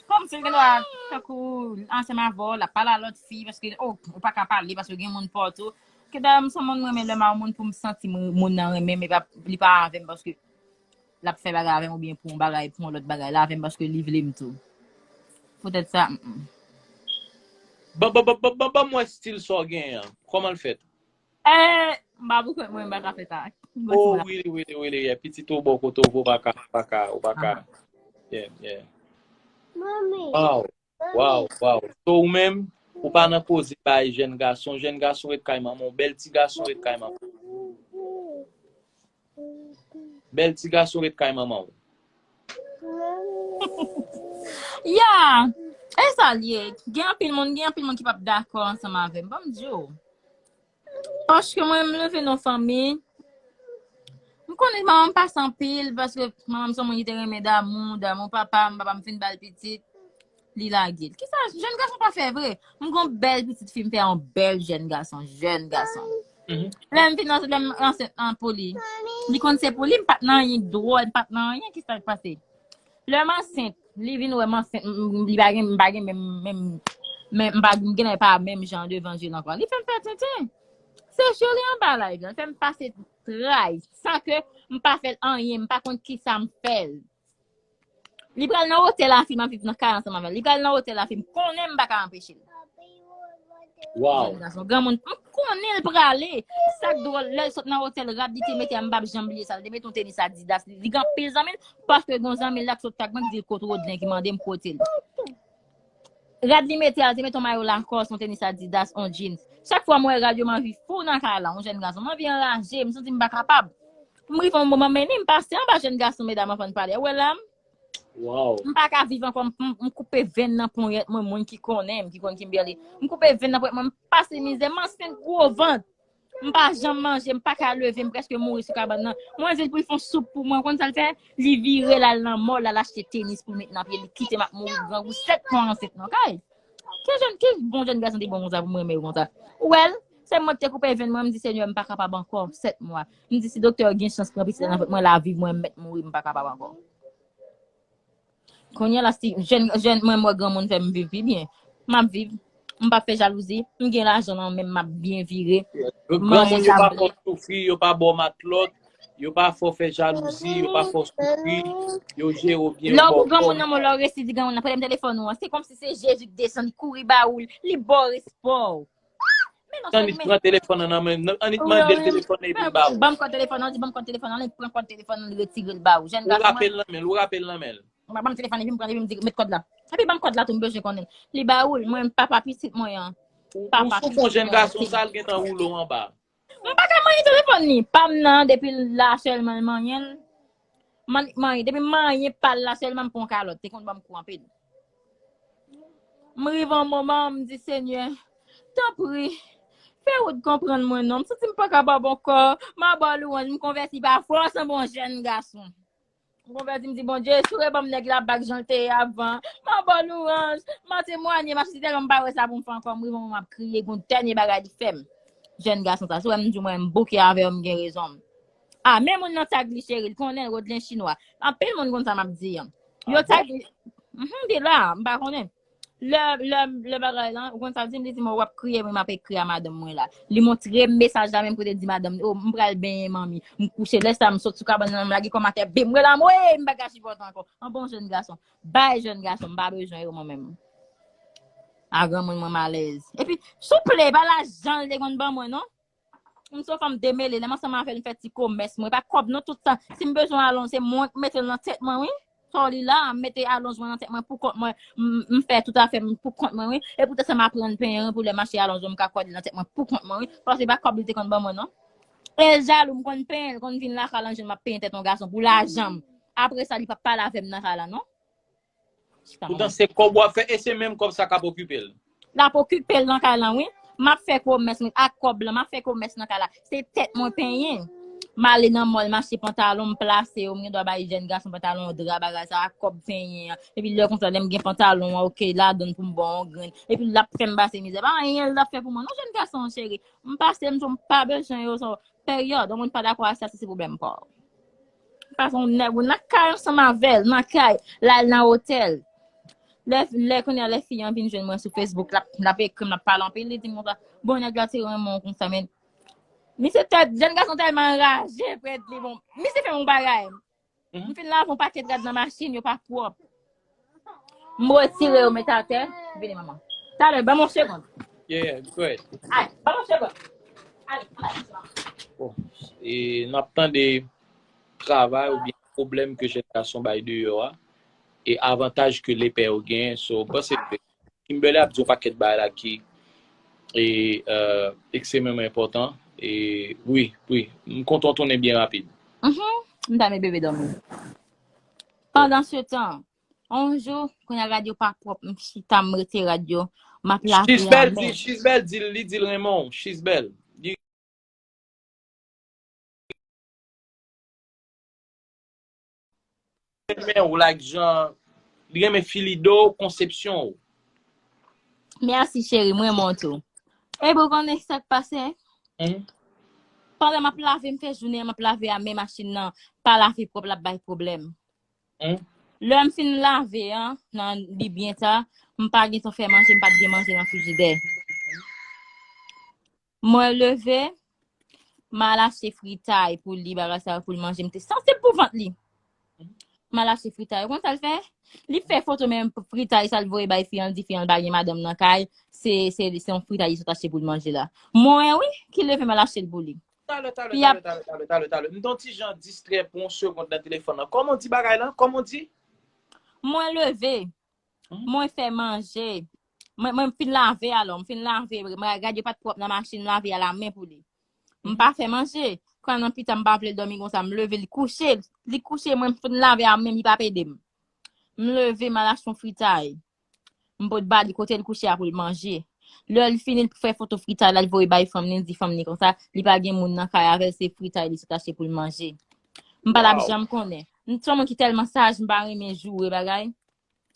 Kòmsi l gen dwa tankou ansanm avè w, l ap pale a lòt fi, paske oh, ou pa ka pale, paske gen moun pa w tou. Ke dayè, m se yon moun m renmen lè m a yon moun pou m santi moun nan renmen m, li pa avè m, paske l ap fè bagay avè m oubyen pou yon bagay, pou yon lòt bagay, l avè m paske li vle m tou. Poutèt sa, mm, mm. Ban, ban, ban, ban, ban, ban mwen stil sa w genyen an. Kòman l fèt? Eh, m pa pou kont mwen, m pa ka fè sa. Oh, really, really, really, yeah. Pitit ou bò kote ou pa ka, pa ka, ou pa ka. Yeah, yeah. Wow, wow, wow. So, ou menm, ou pa nan koze bay jèn gason, jèn gason ret kay manman w, bèl ti gason ret kay manman w. Bèl ti gason ret kay manman w. Ya, e sa l ye. Gen anpil moun, gen anpil moun ki p ap dakò ansanm avè m. Ban m di w. Paske mwen, m leve nan fanmi. M konnen manman m pase anpil, paske manman m se yon moun ki te renmen damou, damou papa m, papa m fin ba l pitit, li lage l. Kisa, jèn gason pa fè vre? M gon bèl pitit fi, m fè yon bèl jèn gason, jèn gason. Lè m vin ansent, lè m ansent an pou li. Li konn se pou li, m pa t nan anyen dwòl, m pa t nan anyen, kisa k pase? Lè m ansent, li vin wè m ansent, m, m, li pa gen, m pa gen menm, menm, menm, m pa gen, m pa menm jan devan je l ankò. Li fè m fè tenten. Se je li anba live la, li fè m pase tray, san ke m pa fè l anyen, m pa konn kisa m fè l. Li pral nan otèl la, fi m ap viv nan kay ansanm avè l. Li pral nan otèl la, fi m konnen m pa ka anpeche l. Wow. Jèn gason, granmoun, m konnen l prale. Sa k dwòl, lè l sot nan otèl, rad li te mete a, m p ap janm bliye sa. Li te mete yon tenis Adidas. Li, li gen anpil zanmi l, paske gon zanmi l la k sot tak mwen ki di l kot Rodlen, ki mande m kote l. Rad li mete a, li te mete yon mayo Lacoste, yon tenis Adidas, yon jeans. Chak fwa m wè rad yo, m anvi fou nan kay la, yon jèn gason. M anvi anraje, m santi m pa kapab. M rive yon moman, men ni m pase anba jèn gason, medam, anvan n pale. Ou wè la, m Wow. M pa ka viv ankò, m, m, m koupe venn nan ponyèt mwen, moun ki konnen m, ki konn Kimberly. M koupe venn nan ponyèt mwen, m pase mizè, m ansent gwo vant. M pa janm manje, m pa ka leve, m prèske mouri sou kabann nan. Mwen di l pou l fè yon soup pou mwen, ou konn sa l fè? Li vire l al nan mòl, l al achte tenis pou l met nan pye, li kite m ap mouri grangou sèt mwa ansent nan kay. Ki jèn, ki bon jèn gason te bon konsa pou m renmen yo konsa? Ou wè l, se mwen ki te koupe venn mwen, m di Senyè, m pa kapab ankò, sèt mwa. M di si doktè gen chans pran pitit la nan vant mwen, l a viv, mwen m mèt mouri, m pa kapab ankò. Kounye a la, si jèn, jèn, mwen, m wè granmoun fè m viv pi byen. M ap viv. M p ap fè jalouzi. M gen lajan nan men m, m ap byen vire. Granmoun yo pa fè w soufri, yo pa ba w matlòt, yo pa fè w fè jalouzi, yo pa fè w soufri, yo jere w byen. Lè w pou granmoun nan, lè w resi di granmoun nan, prete m telefòn ou an. Se kòmsi se Jezi ki desann, li kouri ba ou, li ba w respè w. Tann li pran telefòn nan nan men, annik mande l telefòn nan epi l ba ou. Ban m kòd telefòn nan, di ban m kòd telefòn nan, li pran kòd telefòn nan, li retire l ba ou. Jèn gason. Ou rape l nan men l, ou rape l nan men l. Mwen ban m telefòn, epi m pran, epi m di, met kòd la. Epi ban m kòd la tou, m bezwen konnen. Li ba ou l, mwen, papa pitit mwen an. Ou sou fon jèn gason, sa l gen nan woulo anba. M pa ka manyen telefòn li. Pa m nan, depi l la sèlman l manyen l. Man, manyen, depi m manyen pa l la sèlman m pran kalòt. Te konn ban m kou anpil. M rive yon moman, m di, Senyè, tanpri, fè wout konprann mwen non. M santi m pa kapab ankò. M a ba w lwanj, m konvèti pa fòs anba yon jèn gason. M konvèti, m di, Bondye, si w reban m nèg la bak jan l te ye avan, m a ba w lwanj, m a temwanye, m a sezi tèlman m pa wè sa pou m fè ankò, m rive yon moman m ap kriye, gon dènye bagay li fè m. Jèn gason sa, si w wè m di w mwen m bouke avè w, m gen rezon m. A, men moun nan tag li cheri, l konnen l Rodlen Chinwa. Anpil moun konn sa m ap di an. Yo tag li. Mhm, li la, m pa konnen. Lè, lè, lè bagay lan, ou konn sa l di m, li di m, w ap kriye, men m ap ekri a madanm mwen la. Li montre m mesaj la, menm kote l di madanm, oh, m pral benyen manmi, m kouche. Lè sa, m sot sou kabann nan, m lage kò m atè, bim, m rele anmwe, m pa ka sipòte ankò. An bon jèn gason, bay jèn gason, m pa bezwen yo mwen menm. A granmoun mwen m alèz. Epi, souple, pa lajan l te konn ban mwen, non. M se yon fanm demele, lè m ansanm avè l, m fè ti komès mwen. E pa kòb non, tout sa. Si m bezwen alonj, se mwen k mete l nan tèt mwen, wi. Sa w li la, m mete alonj mwen nan tèt mwen pou kont mwen. M, m fè tout afè m pou kont mwen, wi. E poutèt sa m aprann penyen, wi, pou lè m achte alonj mwen, m ka kòde l nan tèt mwen pou kont mwen, wi. Paske se pa kòb li te konn ban mwen, non. E l jalou, m konn penyen l, konn vin lakay la, jwenn m ap penyen tèt yon gason pou lajan m. Apre sa, li p ap pale avè m nan kay la, non. Poutan se kòb w ap fè e se menm kòb sa k ap okipe l. L ap okipe l nan kay lan, wi. M ap fè komès, mwen, ak kòb lan, m ap fè komès nan kay la. Se tèt mwen penyen. M ale nan mòl, m achte pantalon, m plase yo, m gen dwa bay jèn gason pantalon, dra, bagay sa, ak kòb penyen an. Epi lè konsa, lè m gen pantalon an, oke, ladan l pou m ba w yon grenn. Epi l ap fè m pase mizè. Pa anyen l ap fè pou mwen. Non, jèn gason an, cheri. M pase, m di w, m pa bezwen yo, sa, peryòd. Yon moun pa dakò ak sa, se, se pwoblèm pa w. Pase yon nèg ou nan kay ansanm avè l, nan kay, l al nan otèl. Lè, lè kounye a, lè fi an vin jwenn mwen sou Facebook, l ap, l ap ekri m, l ap pale anpil, li di m konsa, bon, nèg la te renmen w konsa, men misye tèt, jèn gason tèlman anraje, prèt li, bon, misye fè m yon bagay. M fin lave yon pakèt rad nan machin, yo pa pwòp. M retire yo, met atè, vini, manman. Talè, ban m yon segond. Yeah, yeah, go ahead. Ay, ban m yon segond. Ay, ay. Bon, e n ap tande travay oubyen pwoblèm ke jèn gason bay deyò a, e avantaj ke lepè yo genyen. So, m panse ke Kimberly ap di yon pakèt bagay la ki e, euh, ekstrememan enpòtan. E wi, wi, m kontan w tounen byen rapid. Mhm. M ta met bebe dòmi. Pandan se tan, yon jou, kounye a rad yo pa pwòp, m chita, m rete rad yo, m ap lave a men. Chisbèl di, Chisbèl di, li di l renmen w, Chisbèl. Li renmen w, like, jan, li renmen filido, konsepsyon w. Mèsi, cheri, m renmen w tou. Epi w konnen sa k pase? Pandan m ap lave, m fè jounen an, m ap lave a men machin nan pa lave pwòp, l ap bay pwoblèm. Lè m fin lave an, nan li byen ta, m pa gentan fè manje, m pa t gen manje nan frijidè. Mwen leve, m al achte fritay pou li, bagay sa yo pou l manje. M te sansib pou vant li. M al achte fritay. Ou konn sa l fè? Li fè foto menm fritay sa l voye bay fi an, l di fi an l pa gen madanm nan kay. Se, se, se yon fritay li sot achte pou l manje la. Mwen, wi, ki leve m al achte l pou li. Talè, talè, talè, talè, talè, talè, talè. M t on ti jan distrè pou yon segond nan telefòn nan. Kòman w di bagay la? Kòman w di? Mwen leve. Mwen fè manje. Mwen, mwen fin lave alò. M fin lave. Mwen gade yo pa t pwòp nan machin, m lave a la men pou li. M pa fè manje. Kran nan pita, m pa vle l dòmi konsa. M leve, li kouche. Li kouche, mwen m fin lave a menm, li pa p ede m. M leve, m al achte yon fritay. M pot ba li kote l kouche a pou l manje. Lè l fini, l fè foto fritay la, l voye bay fanm li, l di fanm li konsa, li pa gen moun nan kay avè l, se fritay li sot achte pou l manje. M pa t ap janm konnen. M se yon moun ki tèlman saj, m pa renmen joure bagay.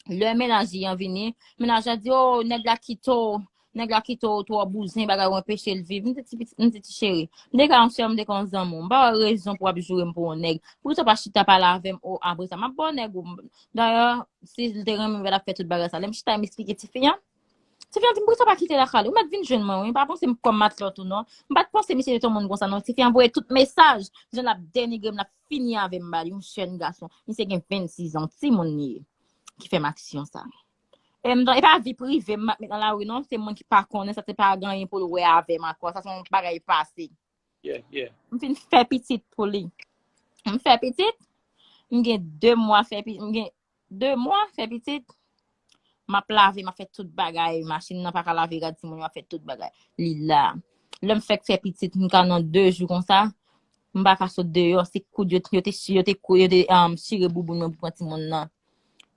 Lè mennaj li an vini, mennaj la di, "O, nèg la kite w, nèg la kite w twò bouzen, bagay ou anpeche l viv." M te ti pitit, m te ti cheri. M te ka yon sè, m te ka yon zanmi w. M pa wè rezon pou w ap joure m pou yon nèg. Poukisa w pa chita pale avè m, o, apre sa, m ap ba w nèg ou. Dayè, si l te renmen m, l ap fè tout bagay sa. Lè m chita, m esplike tifi an. Tifi an di m, "Poukisa w pa kite lakay li? Ou mèt vin jwenn mwen, wi. M pa panse m kòm matlòt ou non." M pa t panse misye te yon moun konsa non. Tifi an voye tout mesaj. Jan l ap denigre m, l ap fini avè m, ba li yon jèn gason. Misye gen vennsis an, timoun li ye. Ki fè m aksyon sa. E m, e pa vi prive m ap met nan lari non, se moun ki pa konnen sa, se pa gen anyen pou l wè avè m ankò, sa se yon bagay pase. Yeah, yeah. M fin fè pitit pou li. M fè pitit, m gen de mwa fè pitit, m gen de mwa fè pitit. M ap lave, m ap fè tout bagay, machin nan pa ka lave rad timoun yo, m ap fè tout bagay. Li la. Lè m fèk fè pitit, m ka nan de jou konsa, m pa ka sot deyò, se koud yo, yo te, yo te, yo te, um, chire bouboun mwen pou pran timoun nan.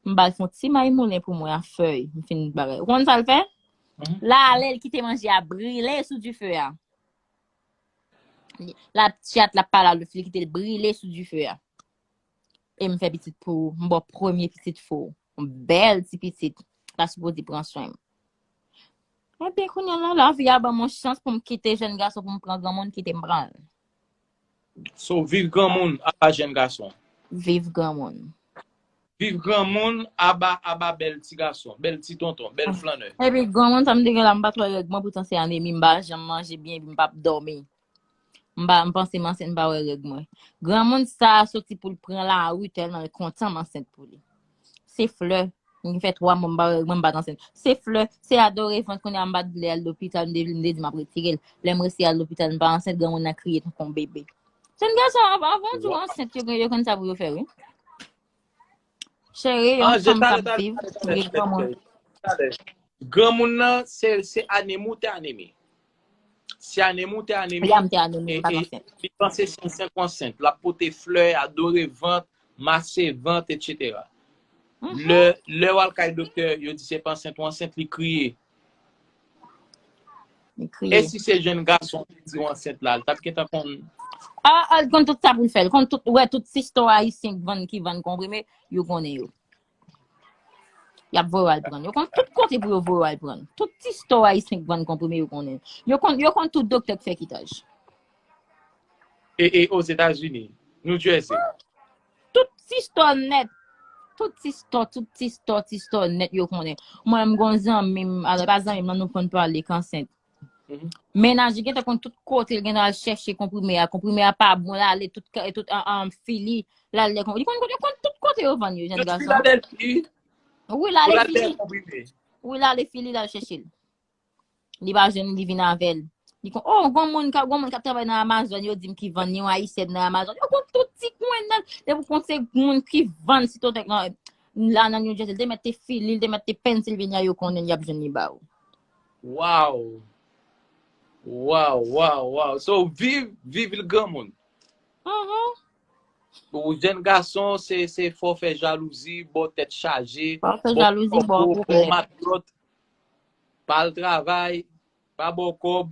M ba l fè yon ti may moulen pou mwen ak fèy, m fin bagay. Ou konn sa l fè? La, lè l kite manje a brile sou dife a. L ap chat, l ap pale a lòt fi, li kite l brile sou dife a. E m fè pitit pou ou, m ba w premye pitit pou ou. Yon bèl ti pitit. L ap sipoze pran swen m. Ebyen, kounye a la, lavi a ban m yon chans pou m kite jèn gason, pou m pran granmoun, kite m pran l. So, viv granmoun, apa jèn gason. Viv granmoun. Viv granmoun, aba, aba bèl ti gason, bèl ti tonton, bèl flannè. Epi granmoun sa m te gen la, m pa t wè règ mwen, poutan se anemi, m pa janm manje byen, epi m p ap dòmi. M pa, m panse m ansent, m pa wè règ mwen. Granmoun sa a soti pou l pran lari tèlman l kontan m ansent pou li. Se flè. M fè twa mwa m pa wè règ mwen, m pa t ansent. Se flè, se adore vant, kounye a m pa t vle al lopital, m te, m te di m ap retire l. Lè m resi al lopital, m pa ansent, granmoun nan kriye tankou yon bebe. Jèn gason, av-, avan tou ansent, yo, yo konn sa pou yo fè, wi. Cheri, yon fanm k ap viv, gen granmoun. Granmoun nan, se, se anemi w te anemi. Se anemi w te anemi. Ya, m te anemi, m pa t ansent. Li panse se ansent ou ansent. L ap pote flè, adore vant, mase vant, etsetera. Lè, lè w al kay doktè, yo di se pa ansent ou ansent, li kriye. Li kriye. E si se jèn gason ki di w ansent la, l t ap gentan konn? Ah, ah, l konn tout sa pou l fè. L konn tout, wè, tout sistò ayisyen k vann, ki vann konprime, yo konnen yo. Y ap voye w al pran. Yo konn tout kote pou yo voye w al pran. Tout sistò ayisyen k vann konprime, yo konnen. Yo konn, yo konn tout doktè k fè kitaj. E, e Ozetazini, New Jersey. Tout sistò nèt. Tout sistò, tout sistò, sistò nèt yo konnen. Mwen, m gon zanmi m, alò pa zanmi m, nan nou konn pale k ansent. Mennaj li gentan konn tout kote, li gentan al chèche konprime a. Konprime a pa bon, l ale tout, tout an, an fili, l al lè konn, li konn, li konn tout kote yo vann yo, jèn gason. Wi, l ale fili. Wi, l ale fili, l al chèche l. Li pa jwenn, li vin avè l. Li kon, oh, gon moun, gon moun k ap travay nan Amazon, yo di m ki vann, yon ayisyèn nan Amazon. Yo konn tout ti kwen nan, depi w konn se moun ki vann sitotèk nan, la nan New Jersey, li te mèt te fili, li te mèt te Pennsylvania, yo konnen y ap jwenn li ba ou. Waw. Waw, waw, waw. So, viv, viv l granmoun. Ou jèn gason, se, se fò fè jalouzi, ba w tèt chaje, ba w fè jalouzi, ba w pwoblèm, matlòt, pa al travay, pa ba w kòb,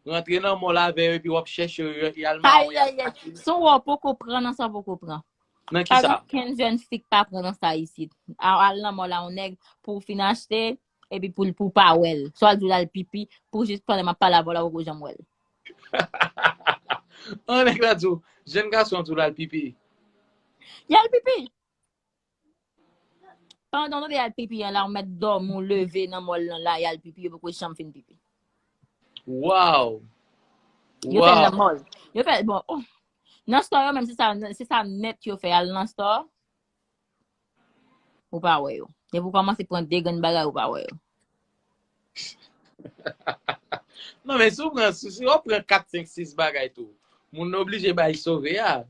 rantre nan mòl avè yo epi w ap chèche yo, y al mare. Ayayay, si w wè w poko pran nan sa w poko pran. Nan ki sa? Pa gen okenn jèn fi k pa pran nan sa isit. Al nan mòl a yon nèg pou w fin achte, epi pou, pou w pa wè l. Swa l di w l al pipi, pou jis pandan m ap pale avè w la, ou poko janm wè l. An nèg la di w, jèn gason an di w l al pipi. Y al pipi. Pandan w tande y al pipi an la, ou mèt dòmi, ou leve nan mòl lan la, y al pipi, yo poko janm fin pipi. Waw. Yo fè l nan mòl. Yo fè, bon, oh. Nan store yo menm, se sa, se sa nèt yo fè, al nan store. Ou pa wè yo. Depi w kòmanse pran de grenn bagay, ou pa wè yo. Non, men si w pran, si, si w pran kat, senk, sis bagay tou, moun nan oblije bay sove a.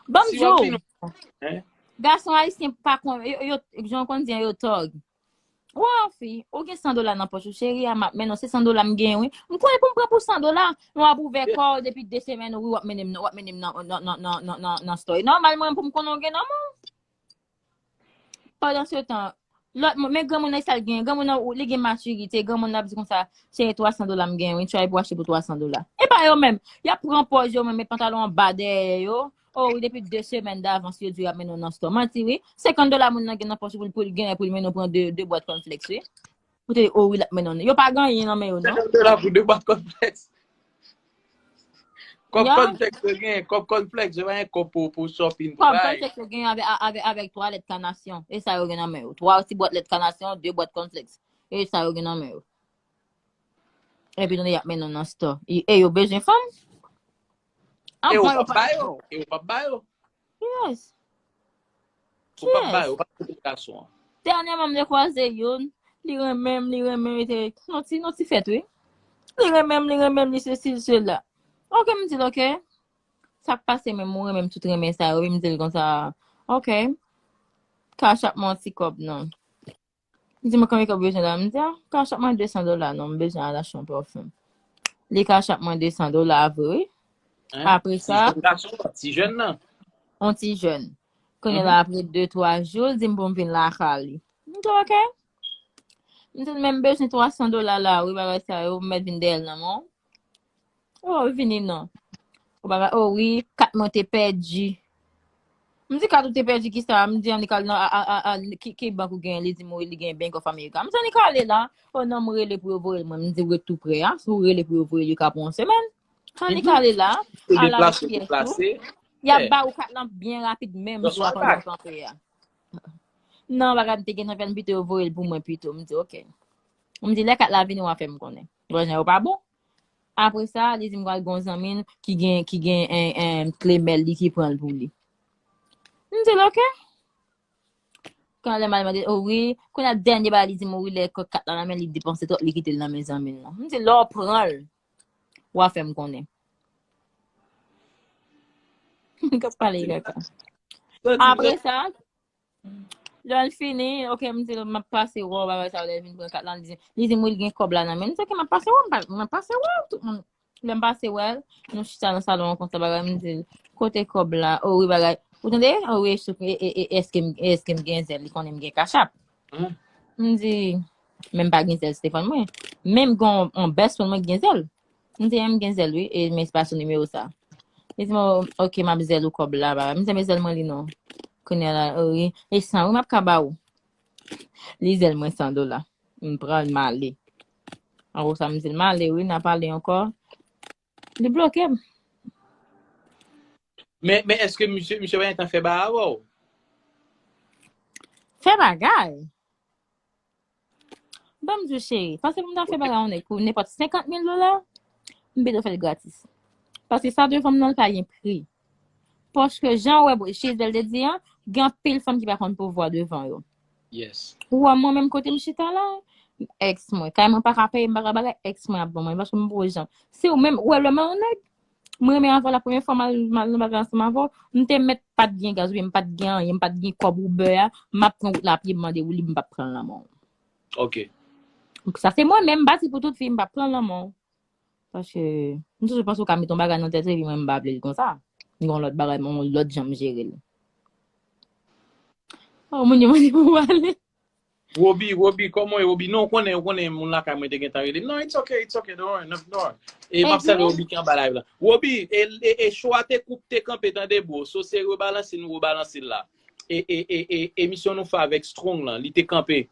Ban m di w, gason ayisyen pa konn, yo, yo, jan w konn di an, yo tòg. Waw, fi, ou gen san dola nan pòch ou, cheri a, m ap mennen w, se san dola m genyen, wi. M konnen pou m pran pou san dola, men w ap ouvè kò w depi de semèn, wi, w ap mennen m nan, w ap mennen m nan, nan, nan, nan, nan, nan, nan store. Nòmalman, pou m konnen w gen nan men w. Pandan se tan, lòt moun, men granmoun nan, sa l gen, granmoun nan, li gen matirite, granmoun nan ap di konsa, se twa san dola m gen, wi, try pou achte pou twa san dola. E pa yo menm, y ap pran pòz yo menm, met pantalon anba dèyè yo, oh wi, depi de semèn davans, yo di y ap mennen w nan store. Manti, wi, senkant dola moun nan gen nan pòch pou l, pou l genyen, pou l mennen w pran de, de bwat cornflakes, wi. Ou te, oh wi, l ap mennen w. Yo pa gen anyen nan men yo, non. Senkant dola pou de bwat cornflakes. Kòb cornflakes yo gen, kòb cornflakes yo pa gen kòb pou, pou shopping, pou bay. Kòb cornflakes yo gen avèk, avèk, avèk twa lèt kanasyon. E sa yo gen nan men yo. Twa ti bwat lèt kanasyon, de bwat cornflakes. E sa yo gen nan men yo. Epi tande y ap mennen w nan store. E, e yo bezwen fanm? E yo p ap ba yo. E yo p ap ba yo. Yes. Ou p ap ba yo, ou p ap kite gason an. Dènyèman, m te kwaze youn, li renmen m, li renmen m, li te, non ti, non ti fèt, wi. Li renmen m, li renmen m, li sesi, li sela. Ok, m di l, ok. Sa k pase menm, ou renmen m tout renmen sa yo, wi, m di l konsa, ok. Cash App mwen yon ti kòb, non. Li di mwen, "Konbyen kòb ou bezwen la?" M di, "Ah, cash App mwen de san dola, non, m bezwen al achte yon pafim." Li cash App mwen de san dola vre, wi. Apre sa, ti jèn nan. Yon ti jèn. Kounye a la, apre de, twa jou, li di m pou m vin lakay li. M di, "Ok." M di, "Men m bezwen twa san dola la, wi, bagay sa yo, m mèt vin dèyè l nan men w." Oh, vini non. Ou pa, oh wi, kat mwen te pèdi. M di, "Kat ou te pèdi ki sa?" M di, "Annik al nan, a, a, a, a, ki, ki bank ou genyen?" Li di m, "Wi, li genyen Bank of America." M di, "Annik ale la." Oh non, m rele pou yo voye l mwen. M di, "Ou ret tou prè a. Si w rele pou yo voye l, yo ka pran yon semèn." Annik ale la. Al avèk pyès ou. Y ap ba ou kat lan byen rapid, menm jou a pandan w kanpe a. Non, bagay m te gentan fè, m pito yo voye l pou mwen pito. M di, "Ok." M di, "Lè kat la vini, w a fè m konnen." Bon, jan yo pa bon. Apre sa, li di m pral gon zanmi l ki gen, ki gen en, en, kle mèl li ki pran l pou li. M di l, "Ok." Kan lè m al mande, "O wi." Kounye a dènye bagay li di m, "O wi, lè kat la nan men li depanse twòp, li kite l nan men zanmi l lan." M di, "Lè w pran l, w a fè m konnen." M k ap pale kaka. Apre sa, lè l fini, ok, m di l, "M ap pase wè w," bagay sa yo, lè l vin pran kat lan, li di, li di m, "Wi, l gen kòb la nan men l." M di, "Ok, m ap pase wè w, m pa, m ap pase wè w, tout moun." Lè m pase wè l, nou chita nan salon an konsa, bagay, m di l, "Kote kòb la?" "O wi, bagay." Ou tande? "O wi, e, e, e, èske m, èske m gen zèl?" Li konnen m gen Cash App. M di, Men m pa gen zèl Stefan mwen. Men m gen yon, yon best friend mwen ki gen zèl. M di, "M gen zèl, wi, e men se pa sou nimewo sa." Li di, "Mwen, ok, m ap zèl ou kòb la, ba." M di, "Men zèl mwen li non." Kounye a la, wi, e san, wi, m ap ka ba ou. Li zèl mwen san dola. M pran l, m ale. An gwo sa, m di l, "M ale, wi, n a pale ankò." Li bloke m. Men, men èske misye, misye pa gentan fè bagay avè w? Fè bagay? Ban m di w, cheri, paske pou m ta fè bagay yon nèg pou nenpòt senkant mil dola, m pito fè l gratis. Paske sa devan m nan, l pa gen pri. Paske jan w wè Gisèle te di an, gen anpil fanm ki pa konn pouvwa devan yo. Yes. Ou wè mwen menm kote m chita la, èks mwen, kay mwen pa ka peye, m pa ka bagay, èks mwen ap ban mwen, paske m poko janm. Si w menm, ou wè lè m yon nèg, mwen renmen avè w la premyè fwa m al, m al nan bagay ansanm avè w, m te mèt pa t gen gaz oubyen m pa t gen anyen, m pa t gen kòb Uber a, m ap pran wout la pye, m mande w li, m p ap pran l nan men w. Ok. Sa se mwen menm, m pa di pou tout fi, m p ap pran l nan men w. Paske, m toujou panse w ka met yon bagay nan tèt epi mwen m pa vle l konsa. M gen yon lòt bagay, yon lòt jan m jere l. Oh, moun yo mande pou w ale. Robi, Robi, kòman w ye, Robi? Non, ou konnen, ou konnen moun lakay mwen te gentan rele m. Non, it's okay, it's okay, don't worry, don't worry. E m ap salye Robi ki anba live la. Robi, e, e, e show a te koup, te kanpe, tande bro. So, se rebalanse nou rebalanse l la. E, e, e, e, emisyon nou fè avèk Strong lan, li te kanpe.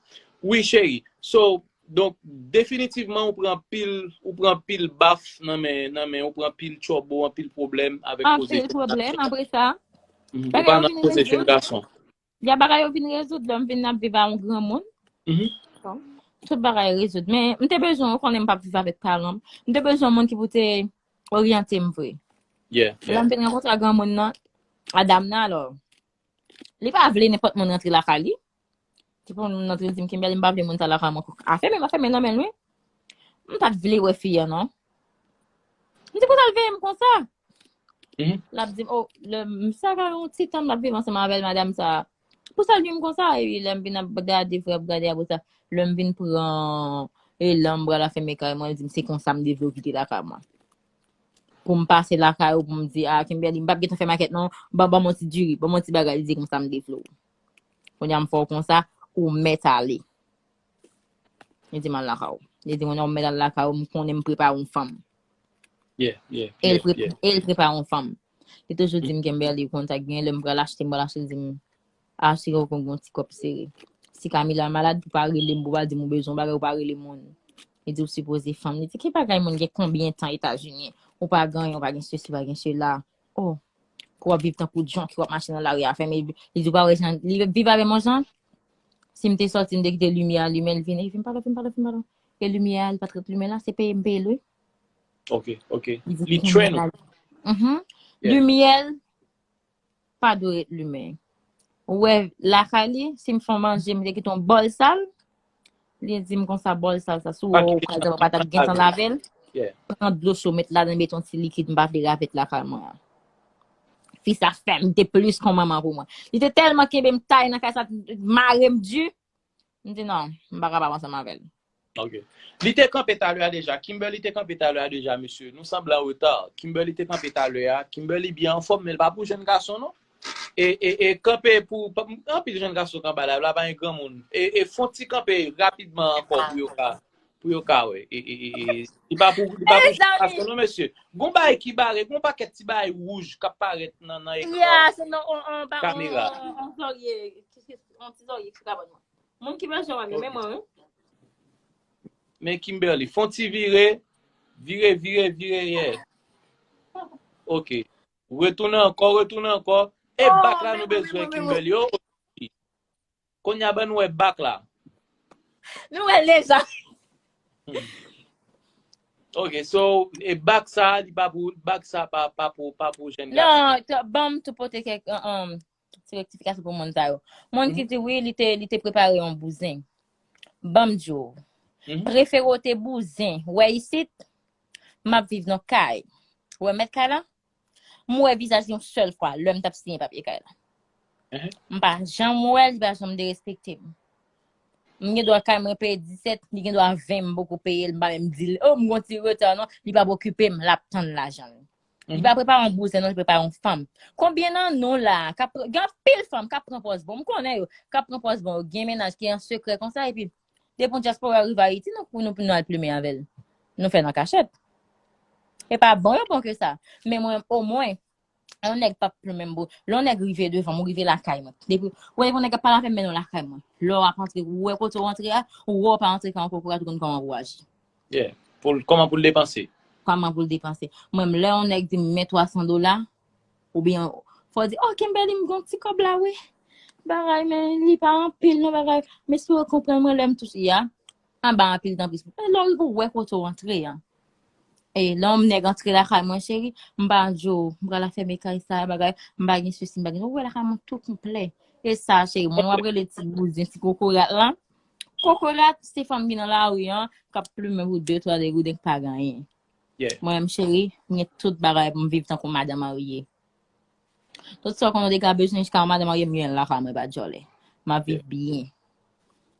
Wi, cheri. So, donk, definitivman, ou pran pil, ou pran pil baf nan men, nan men, ou pran pil tchòbo, anpil pwoblèm avèk koze. Anpil pwoblèm, apre sa. Mhm. Ou pa nan koze jèn gason. Ya bagay yo vin rezoud, lè m vin ap viv a yon granmoun. Mhm. Bon, tout bagay rezoud. Men, m te bezwen, ou konnen m p ap viv avèk paran m. M te bezwen yon moun ki pou te oryante m vre. Yeah, Lè m vin rankontre a granmoun nan, a dam nan, alò, li pa vle nenpòt moun rantre lakay li. Ti pou moun rantre, li di m, "Kimberly, m pa vle moun sa lakay mwen." Afè men, afè men nan men l, wi. M pa t vle wè fi an, non. M di, "Pou sa l veye m konsa?" Mhm. L ap di m, "Oh, lè m sa ka yon ti tan m ap viv ansanm avè l, madanm sa. Pou sa l veye m konsa?" Epi lè m vin ap gade, vre ap gade apre sa, lè m vin pran elan, m pral afèmen kay mwen, li di m, "Se konsa m te vle w kite lakay mwen." Pou m pase lakay ou, pou m di, "Ah, Kimberly, m p ap gentan fè makèt non, ban, ban m yon ti diri, ban m yon ti bagay," li di, "Konsa m te vle w." Kounye a m fè w konsa, ou mèt ale. Li di m al lakay ou. Li di, "Kounye a ou mèt al lakay ou, m konnen m prepare yon fanm." Yeah, yeah, E l yeah, pre- yeah. e l prepare yon fanm. Li toujou di m, "Kimberly, ou konn sa k genyen, lè m pral achte, m pral achte," li di m, "Asire w konn gon ti kòb sere. Si Camila malad, pou pa rele m, pou pa di m ou bezwen bagay, ou pa rele moun." Li di, "Ou sipoze fanm." Li di, "Ki bagay moun gen konbyen tan Etazini? Ou pa gen anyen, ou pa gen sesi, pa gen sela." Oh, k w ap viv tankou djonk, k w ap mache nan lari a fèmen. Li di, "Ou pa wè jan, li viv avè m yon jan." Si m te sòti, m te kite limyè a limen, li vin, li vin pale, vin pale, vin pale. E limyè a, li pa t ret limen la, se peye m peye l, wi. Ok, ok. Li di, Li train ou. Mhm. Yeah. Limyè l pa dwe ret limen. Ou wè, lakay li, si m fè manje, m te kite yon bòl sal, li di m konsa, "Bòl sal sa, si w wè ou pa t ap gentan lave l, Yeah. pran dlo cho, met ladan, met yon ti likid, m pa vle ravèt lakay mwen an." Fi sa fè m te plis kon manman pou mwen. Li te tèlman kenbe m tay nan kay sa, mare m di. M di, "Non, m pa kapab ansanm avè l." Ok. Li te kanpe talè a deja. Kimberly te kanpe talè a deja, mesye. Nou sanble an reta. Kimberly te kanpe talè a. Kimberly byen anfòm, men l pa pou jèn gason, non. E, e, e kanpe pou, pou anpil jèn gason k anba la, la pa gen granmoun. E, e fon ti kanpe rapidman ankò pou yo ka, pou yo ka wè. E, e, e, e, li pa pou, li pa pou jèn gason, non, mesye. Gon bagay ki bare, gon pakèt ti bagay wouj k ap parèt nan, nan ekran. Yeah, se nan on, on, ba- Kamera. On, on, on zòrye, on ti zòrye ki ka ban mwen. Moun ki bezwen wè m yo, men mwen, wi. Men Kimberly, fon ti vire, vire, vire, vire, yeah. Ok. Retounen ankò, retounen ankò. E bak la nou bezwen, Kimberly. Oh, kounye a ban nou wè bak la. Nou wè deja. Ok, so, e bak sa, li pa pou, bak sa pa, pa pou, pa pou jèn gason. Non, t- ban m tou pote kèk, um, um, ti rektifikasyon pou moun sa yo. Moun ki di wi, li te, li te prepare yon bouzen. Ban m di w. Mhm. Prefere w te bouzen. Wè isit, m ap viv nan kay. Wè mèt kay la? M wè vizaj yon sèl fwa, lè m t ap siyen papye kay la. Mhm. M pa janm wè l, li pa janm derespekte m. M gen dwa kay mwen peye disèt, li gen dwa ven, m poko peye l, m pa menm di l, "Oh, m gon ti reta," non, li pa okipe m, l ap tann lajan l. Li pa prepare yon bouzen, non, li prepare yon fanm. Konbyen nan nou la, k ap, gen anpil fanm k ap pran pòz bon, m konnen yo, k ap pran pòz bon, yo gen mennaj ki an sekrè konsa, epi Depi yon dyaspora rive Ayiti, nou, nou, nou al plimen avè l. Nou fè nan kachèt. E pa bon, yo bon ke sa. Men mwen, omwen, yon nèg p ap plimen m pou. Lè yon nèg rive devan m, ou rive lakay mwen. Depi, ou wè yon nèg ap pale avè m, mennen w lakay mwen. Lè w ap antre, ou wè kote w antre a, ou wè w pa antre ka yon kokorat, ou konn kòman pou w aji. Yeah. Pou l, kòman pou l depanse? Kòman pou l depanse? Mwen, lè yon nèg di m, men twa san dola, oubyen, fò w di, oh, Kimberly, m gon ti kòb la, wi. Bagay, men li pa anpil, non, bagay. Men si w konprann mwen, lè m touche a, anba anpil tanpri. E lè w rive, ou wè kote w antre a. E lè yon nèg antre lakay mwen, cheri, m pa di w, m pral fèmen kay sa, bagay, m pa gen sesi, m pa gen. Ou wè lakay mwen tou konplè. E sa, cheri, mwen, w ap rele ti bouzen, ti kokorat la. Kokorat, se fanm ki nan lari an, k ap plimen pou de, twa degouden k pa gen anyen. Yeah. Mwen menm, cheri, m gen tout bagay pou m viv tankou madan marye. Tout sa w konnen w te ka bezwen jiska yon madan marye, m gen l lakay mwen, pa djòlè. M ap viv byen.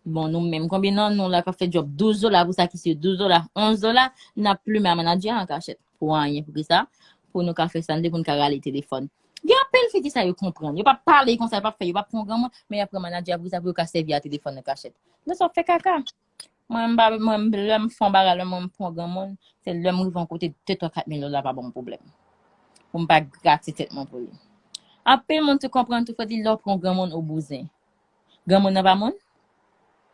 Bon, nou menm, konbyen nan nou la k ap fè djòb douz dola pou sa ki se douz dola, onz dola, n ap plimen a manadjè an kachèt. Pou anyen, pou ki sa? Pou nou ka fè sa, nou te pou n ka rale telefòn. Gen anpil fi ki sa yo konprann. Yo p ap pale konsa, yo p ap fè, yo p ap pran granmoun, men y ap pran manadjè a pou ki sa? Pou yo ka sèvi a telefòn nan kachèt. Nan sa w fè kaka. Mwen, m pa, mwen, lè m fè yon bagay, lè mwen m pran granmoun, se lè m rive yon kote, de twa kat mil dola pa ban m pwoblèm. Pou m pa grate tèt mwen pou li. Anpil moun tou konprann tou, fò di lè w pran granmoun ou bouzen. Granmoun nan pa moun?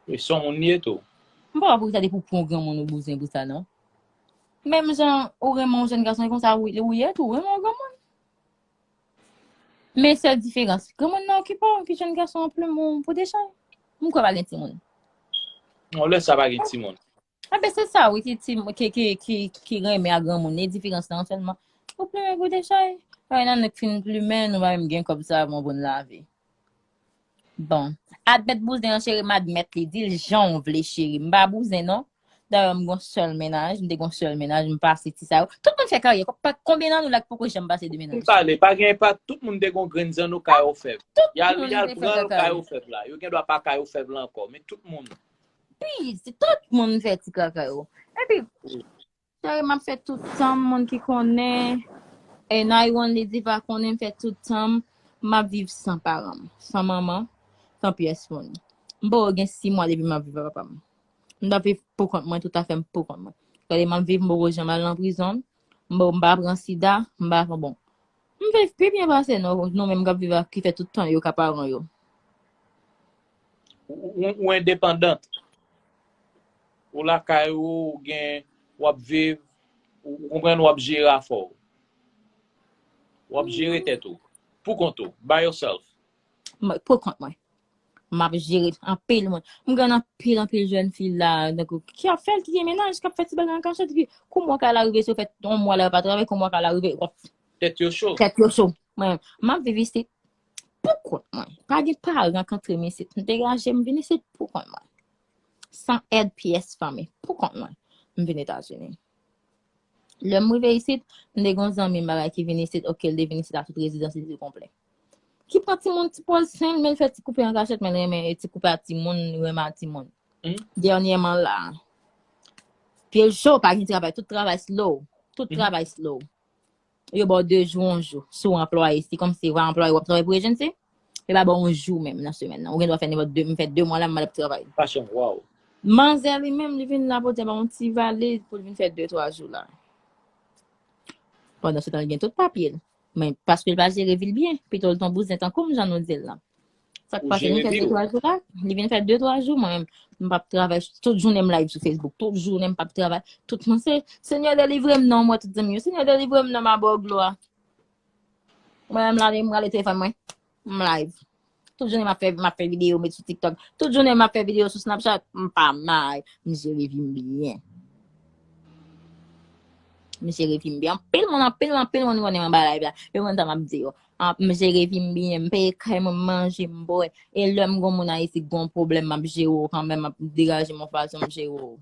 E se yon moun li ye tou. M pa wè pou ki sa depi w pran granmoun ou bouzen pou sa, non. Menm jan ou renmen yon jèn gason, e konsa ou, ou ye tou, ou renmen yon granmoun. Men sèl diferans, granmoun nan okipe w, epi jèn gason an plimen w pou dechay. M kwè pa gen timoun. Non, lè sa pa gen timoun. Anben, se sa, wi, ki, ti, ki, ki, ki, ki renmen ak granmoun. E diferans lan sèlman, ou plimen pou dechay. Ay, nan nou k fin plimen, nou pa menm gen kòb sa, bon, pou n lave. Bon. Admèt bouzen an, cheri, m admèt li. Di l jan w vle, cheri. M pa bouzen, non. Dayè, m gon sèl mennaj, m te gon sèl mennaj, m pase ti sa yo. Tout moun fè karyè. Ko-, pa, konbyen nan nou la ki poko janm pase de mennaj? M pale, pa gen pa tout moun te gon grenn zanno kay ofèv. Tout Y al, moun y al te fè pran kaka kay yo. Ofèv la. Yo gen dwa pa kay ofèv la ankò, men tout moun. Pi, se tout moun fè ti kaka yo. Epi, cheri, m ap fè tout tan m, moun ki konnen, e Naiwan li di pa konnen, m fè tout tan m, m ap viv san paran m, san manman, san pyès moun. M poko gen sis mwa depi m ap viv ak papa m. M t ap viv pou kont mwen, tout afè m pou kont mwen. Gade, m ap viv, m poko janm al nan prizon, m pa, m pa pran sida, m pa pran, bon. M viv pi byen pase nou, nou menm k ap viv ak, ki fè tout tan yo ka paran yo. Ou, ou, ou endepandant. Ou lakay ou, ou gen, w ap viv, ou, ou konprann, w ap jere afè w. W ap jere tèt ou. Pou kont ou. By yourself. Mwen, pou kont mwen. M ap jere anpil moun. M gen anpil, anpil jèn fi la, donk, ki ap fè l, ki gen mennaj, k ap fè ti bagay an kachèt, epi kou mwa ka la rive, si w fè yon mwa la, yo pa travay, kou mwa ka la rive, w ap Tèt yo cho. Tèt yo cho. Mwen, m ap viv isit pou kont mwen. Pa gen paran k antre m isit. M degaje m vin isit pou kont mwen. San èd pyès fanmi. Pou kont mwen. M vin Etazini. Lè m rive isit, m te gon zanmi m bagay ki vin isit, oke, l te vin isit a tout rezidans li te konplè. Ki pran timoun ti pòz senk mil, fè ti koupe an kachèt, men l renmen ti koupe a timoun, li renmen a timoun. Mhm. Dènyèman la, pye l cho, pa gen travay, tout travay slow. Tout Mhm. Travay slow. Yo ba w de jou, yon jou. Si w anplwaye, se kòmsi w pa anplwaye, w ap travay pou ejensi. Yo pa ba w yon jou menm nan semèn nan. Ou gen dwa fè nenpòt de, m fè de mwa la, m al ap travay. Fashion, wow. Manzè li menm, li vin la pote ba yon ti valiz pou l vin fè de, twa jou la. Pandan se tan, li gen tout papye l. Men paske l pa jere vi l byen, pito l t on bouzen tankou m, jan nou di l lan. Sa k Ou pase, li jere fè vi de, w. Twa jou la, li vin fè de, twa jou, mwen menm, m p ap travay, tout jounen m live sou Facebook, tout jounen m p ap travay, tout moun se, Senyè delivre m non, mwen tout zanmi yo, Senyè delivre m non, m a ba w glwa. Mwen menm la, m rale telefòn mwen, m live. Tout jounen m ap fè, m ap fè videyo, met sou TikTok. Tout jounen m ap fè videyo sou Snapchat, m pa may, m jere vi m byen. M jere vi m byen. Anpil moun, anpil, anpil moun konnen mwen ba live la. Yo konn sa m ap di yo. Ah, m jere vi m byen, m peye kay mwen, m manje, m bwè. E lè m gon moun Ayiti k gon pwoblèm, m ap jere w kanmenm, m ap degaje m yon fason m jere w.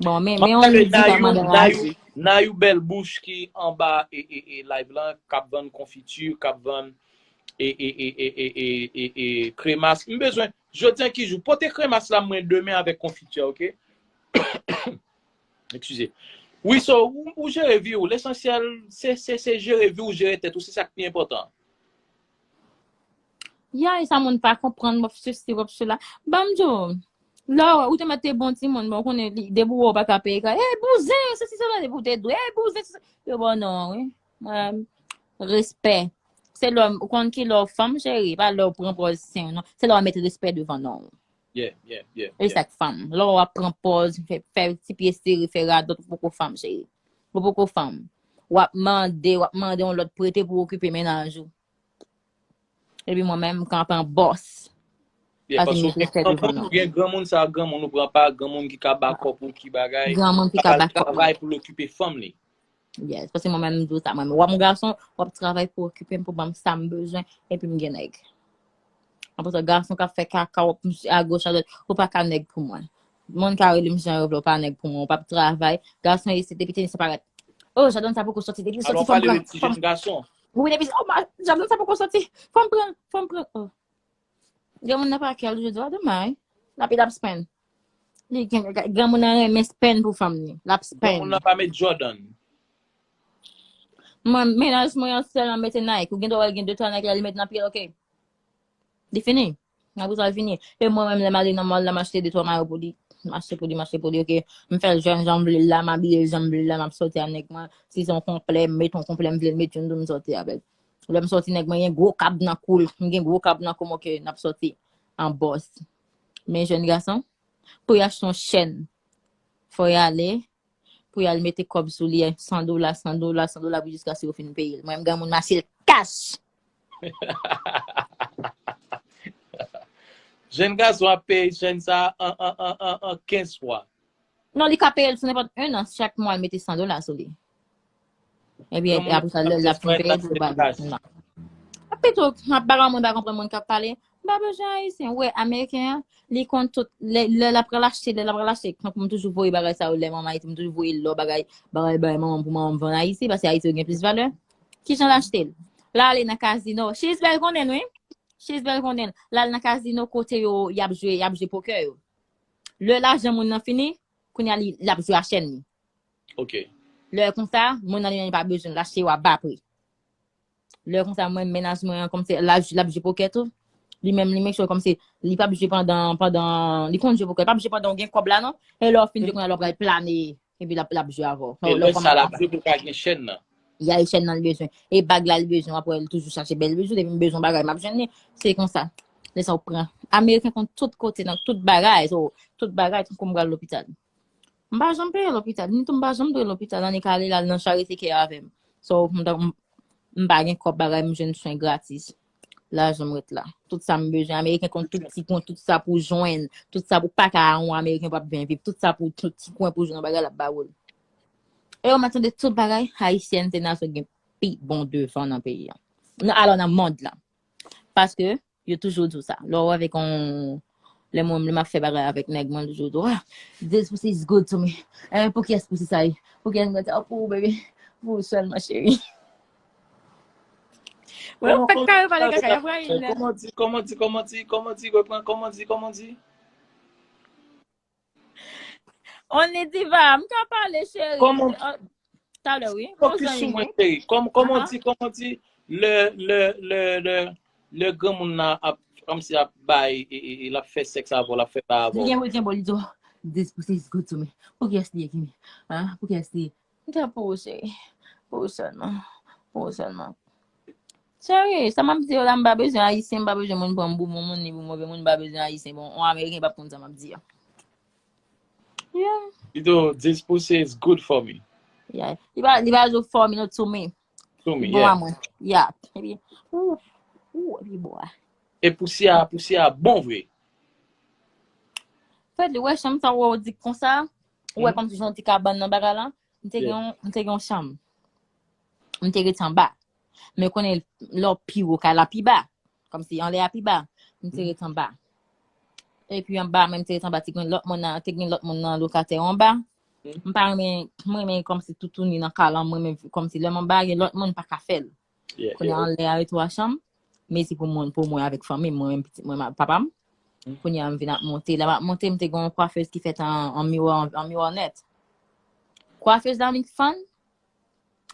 Bon, men, men yon Mwen lit di pa Nayou, mandan Nayou, raje. Nayou bèl bouch ki anba e, e, e live lan, k ap vann konfiti, k ap vann e, e, e, e, e, e, e, e kremas. M bezwen, jodi an ki jou, pote kremas la mwen demen avèk konfiti, oke? Eskize. Wi, so, ou, ou jere vi w. Lesansyèl, se, se, se jere vi w, jere tèt ou. Se sa k pi enpòtan. Ya, e sa moun pa konprann, w ap sesi, w ap sela. Ban m di w, Lè ou te mèt te bon timoun, bon, konnen li, depi ou wè ou pa ka peye kay, "Ey, bouzen, sesi, sela," depi ou te dwe, "Ey, bouzen, sesi." Yo ba w non, wi. Mwen, respè. Se lè w, ou konn ki lè w fanm, cheri, pa lè w pran pòz sen w, non. Se lè w met respè devan non w. Yeah, yeah, yeah, E sa k fanm. Lè w ap pran pòz, fè, fè ti pye sere, fè radòt, ou poko fanm, cheri. Ou poko fanm. W ap mande, w ap mande yon lòt prete pou okipe mennaj ou. Epi mwen menm, m kanpe an bòs. Yeah, paske gen granmoun, gen granmoun sa, granmoun ou pran pa, granmoun ki ka ba kò pou ki bagay, granmoun ki ka ba kò. Travay pou l okipe fanm li. Yes, paske mwen menm, m di w sa, mwen menm, w ap yon gason, w ap travay pou okipe m, pou ban m sa m bezwen, epi m gen nèg. Apre sa, gason k ap fè kaka, w ap a goch a dwat, ou pa ka nèg pou mwen. Moun ka rele m jan yo vle, ou pa nèg pou mwen, ou p ap travay. Gason isit, depi tenis sa parèt. Oh, Jadon sa poko soti, depi soti, fò m pran. Gason. Wi, depi, oh, Jadon sa poko soti, fò m pran, fò m pran. Oh. Gen moun nan pa kè l, jodi a, demay. L ap, l ap spend. Li gen, granmoun nan renmen spend pou fanm ni. L ap spend. Granmoun nan pa met Jordan. Mwen, mennaj mwen an sèlman mete Nike. Ou gen dwa wè l gen de twa Nike la, li met nan pye l, oke. Li fini. Apre sa, l fini. E mwen menm, lè m ale nan mall la, m achte de twa mayo pou li. M achte pou li, m achte pou li, oke. M fè l jwenn jan m vle l la, m abiye l jan m vle l la, m ap sòti a nèg mwen. Si se yon konplè, m met yon konplè, m vle l met youn tou, m sòti avè l. Lè m sòti, nèg mwen gen gwo kab nan kou l. M gen gwo kab nan kou m, oke, n ap sòti an bòs. Men jèn gason, pou y achte yon chèn, fò y ale, pou y al mete kòb sou li, san dola, san dola, san dola, pou jiskaske yo fin peye l. Mwen, m gen moun m achte l kach. Jèn gason ap peye chèn sa an, an, an, an, an kenz fwa. Non, li ka peye l sou nenpòt en an, chak mwa l mete san dola sou li. Epi apre sa, lè l ap fin peye, li pa nan. Pito, m ap bagay mwen pa konprann moun k ap pale. M pa bezwen ayisyen. Ou wè, ameriken an, li konn tout. Lè, lè l ap pral achte, lè l ap pral achte. Tankou m toujou voye bagay sa yo, lè manman Ayiti, m toujou voye lò bagay, bagay, bagay manman m pou manman m vann Ayiti, paske Ayiti yo gen plis valè. Kijan l achte l? L ale nan kazino. Chizbèl konnen l, wi. Chizbèl konnen l. L al nan kazino kote yo, y ap jwe, y ap jwe pokè yo. Lè lajan moun nan fini, kounye a li, l ap jwe a chèn li. Ok. Lè konsa, moun nan li menm li pa bezwen l, l achte yo a ba pri. Lè konsa, mwen, mennaj mwen an, kòmsi l ap, l ap jwe pokè tou. Li menm, li make sure kòmsi li p ap jwe pandan, pandan, li konn jwe pokè, li p ap jwe pandan w gen kòb la non. E lè w fin jwe kounye a, lè w pral plane, epi l ap, l ap jwe avè w. E lè sa l ap jwe pou l ka gen chèn nan. Ya, e chèn nan li bezwen. E bag la li bezwen, apre l toujou chache bèl bijou, depi m bezwen bagay, m ap jwenn li. Se konsa. Lè sa w pran. Ameriken konn tout kote, nan tout bagay, so, tout bagay, tankou m pral lopital. M pa janm peye lopital, ni tou m pa janm dwe lopital, annik ale l al nan charite kè avè m. So, m, m, m pa gen kòb bagay, m jwenn swen gratis. Lajan m ret la. Tout sa m bezwen, ameriken konn tout ti kwen, tout sa pou jwenn, tout sa pou pa ka a yon ameriken p ap byen viv, tout sa pou, tout ti kwen pou jwenn yon bagay l ap ba ou l. E yo mwen tande tout bagay, Haïtienne se nasyon gen pi bon devan nan peyi an. Nan, alò nan mond lan. Paske yo toujou di w sa. Lè w avèk yon, lè mwen menm lè m ap fè bagay avèk nèg mwen, toujou di w, "Ah, this pussy is good to me." Eh, pou kiyès pussy sa ye? Pou kiyès mwen di, "Oh, pou ou, baby. Pou ou sèlman, cheri." Mwen pa ka yo pale kaka, y ap rayi m nèt. Kòman di, kòman di, kòman di, kòman di, reprann, kòman di, kòman di? Only Diva, m ka pale, cheri. Kòman? Talè, wi. Fokis sou mwen, cheri. Kòman, kòman di, kòman di, lè, lè, lè, lè, lè granmoun nan ap, kòmsi ap bay, e, e, e, l ap fè sèks avè w, l ap fè sa avè w. Li gen, li gen, bon, li di w, "This pussy is good to me." Pou kiyès li ye, Kimi? Hein? Pou kiyès li ye? M di a pou ou, cheri. Pou ou sèlman. Pou ou sèlman. Cheri, sa m ap di yo la, m pa bezwen ayisyen, m pa bezwen moun bon, bon moun, ni bon move moun, m pa bezwen ayisyen. Bon, yon ameriken p ap konn sa m ap di a. Yeah. Pito, this pussy is good for me. Yeah. Li pa, li pa di for me, no, to me. To me, Bon yeah. A mwen. Yeah. Epi, ou, ou, epi bon a. E pousyè a, pousyè a bon vre. Fèt li, wè, chanm sa, wè, ou di konsa, ou wè, kòmsi jan ti kabann nan bagay la, m te gen, m te gen yon chanm. M te rete anba. Men konnen lè w pi wo, kay la pi ba. Kòmsi anlè a pi ba. M te rete anba. Epi anba, mwen m te rete anba, te gen lòt moun nan, te gen lòt moun nan lokatè yo anba. M pa renmen, mwen renmen kòmsi toutouni nan kay la, mwen renmen kòmsi lè m anba, gen lòt moun pa ka fè l. Kounye a anlè a yo twa chanm, men se pou mwen, pou mwen avèk fanmi m, mwen menm pitit mwen, papa m. Kounye a m vin ap monte, lè m ap monte, m te gen yon kwafez ki fèt an, an miwa, an, an miwa nèt. Kwafez la, m fann,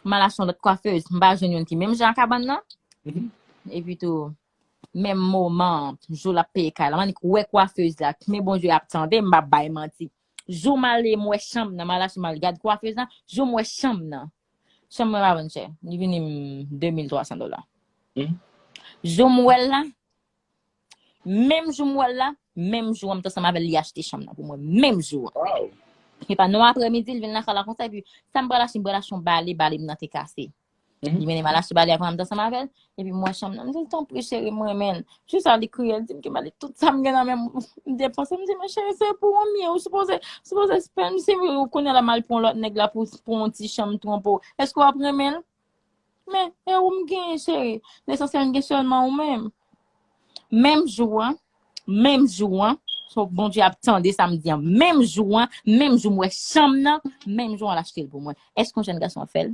m al achte yon lòt kwafez, m pa jwenn youn ki menm jan ak kabann nan. Epi tou, menm moman an, jou l ap peye kay la. M annik wè kwafez la, men Bondye ap tande, m p ap bay manti. Jou m ale, m wè chanm nan, m al achte, m al gad kwafez la, jou m wè chanm nan. Chanm mwen pa vann chè, li vini m de mil twa san dola. Jou m wè l la, menm jou m wè l la, menm jou an m t ansanm avè l, li achte chanm nan pou mwen, menm jou an. E pa nan aprèmidi, li vin lakay la konsa, epi sa m pral achte, m pral achte yon bale, bale m nan te kase. Li mennen m al achte bale a pandan m t ansanm avè l. Epi m wè chanm nan. M di l, tanpri, cheri, m renmen l. Jis sa li kriye, l di m ke m ale tout sa m gen nan men m, m depanse. M di, men cheri, se pou ou m ye. Ou sipoze, sipoze spend, si ou konnen la m al pran lòt nèg la pou, pou yon ti chanm twonpe w. Èske w ap renmen l? Men, e ou m genyen, cheri. Lesansyèl, m gen sèlman ou menm. Menm jou an, menm jou an, so Bondye ap tande sa m di an. Menm jou an, menm jou m wè chanm nan, menm jou an l achte l pou mwen. Èske yon jèn gason ap fè l?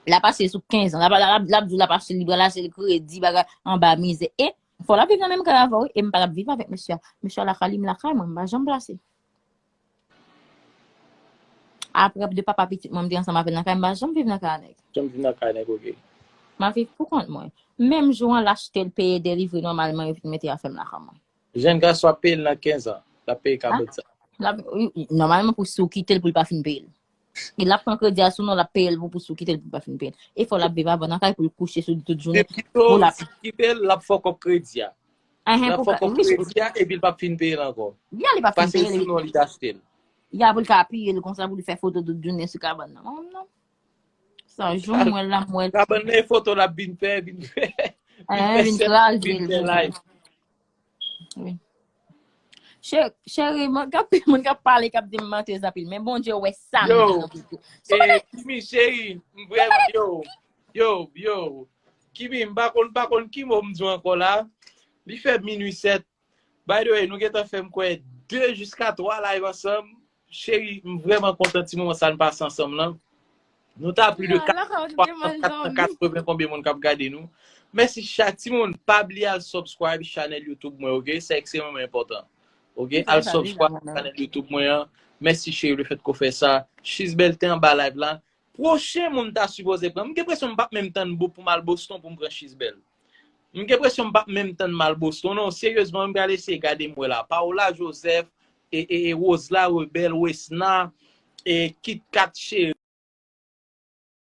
L ap achte l sou kenz an. L ap, l ap, l ap di w l ap achte l, li pral achte l kredi, bagay, anba mizè. E fò l ap viv nan menm kay avè w, wi. E m pa t ap viv avèk mesye a. Mesye a lakay li, m lakay mwen, m pa janm plase. Apre de papa pitit mwen, m te ansanm avè l nan kay, m pa janm viv nan kay a nèg. Janm viv nan kay nèg, oke. M ap viv pou kont mwen. Menm jou an, l achte l, peye, delivre nòmalman, yo vin mete afè m lakay mwen. Jèn gason ap peye l nan kenz an. L ap peye kabòt sa. L ap, wi, wi, nòmalman, pou si w kite l, pou l pa fin peye l. E l ap pran kredi a sou non, l ap peye l pou, pou si w kite l, pou l pa fin peye l. E fò l ap viv avè w nan kay pou l kouche sou li tout jounen. Pou l ap kite l, l ap fè kòb kredi a. L ap fè kòb kredi a, epi l p ap fin peye l ankò. Ya, li p ap fin peye l. Pase sou non li t achte l. Ya, pou l ka apiye l konsa, pou l fè foto tout jounen sou kabann nan. Non, non. Sa, jou m wè l la, m wè l. Kabann nan, e foto l ap vin fè, vin fè. Vin fè sèl, vin fè live. Wi. Che-, cheri, moun k ap, moun k ap pale, k ap di m mantèz anpil. Men Bondye wè sa m gen nan tou. Kimi, cheri, m vrèman, yo, yo, yo. Kimi, m pa konn, m pa konn ki mo m di w ankò la. Li fè minui sèt. By the way, nou gentan fè m kwè de jiska twa live ansanm. Cheri, m vrèman kontan ti moman sa n pase ansanm lan. Nou ta pli de katreven, katreven konbyen moun k ap gade nou. Mèsi chak timoun, pa bliye al subscribe chanèl YouTube mwen, oke? Se ekstrememan enpòtan. Oke? Al subscribe chanèl YouTube mwen an. Mèsi cheri, lefètke w fè sa. Chizbèl te anba live la. Pwochen moun ta sipoze pran. M gen enpresyon m p ap menm tann pou m al Boston pou m pran Chizbèl. M gen enpresyon m p ap menm tann m al Boston, non. Seryezman, m pral eseye gade m wè la. Paola Joseph, e, e, e Rosela Rebel, Wesna, e Kit Kat Cheri.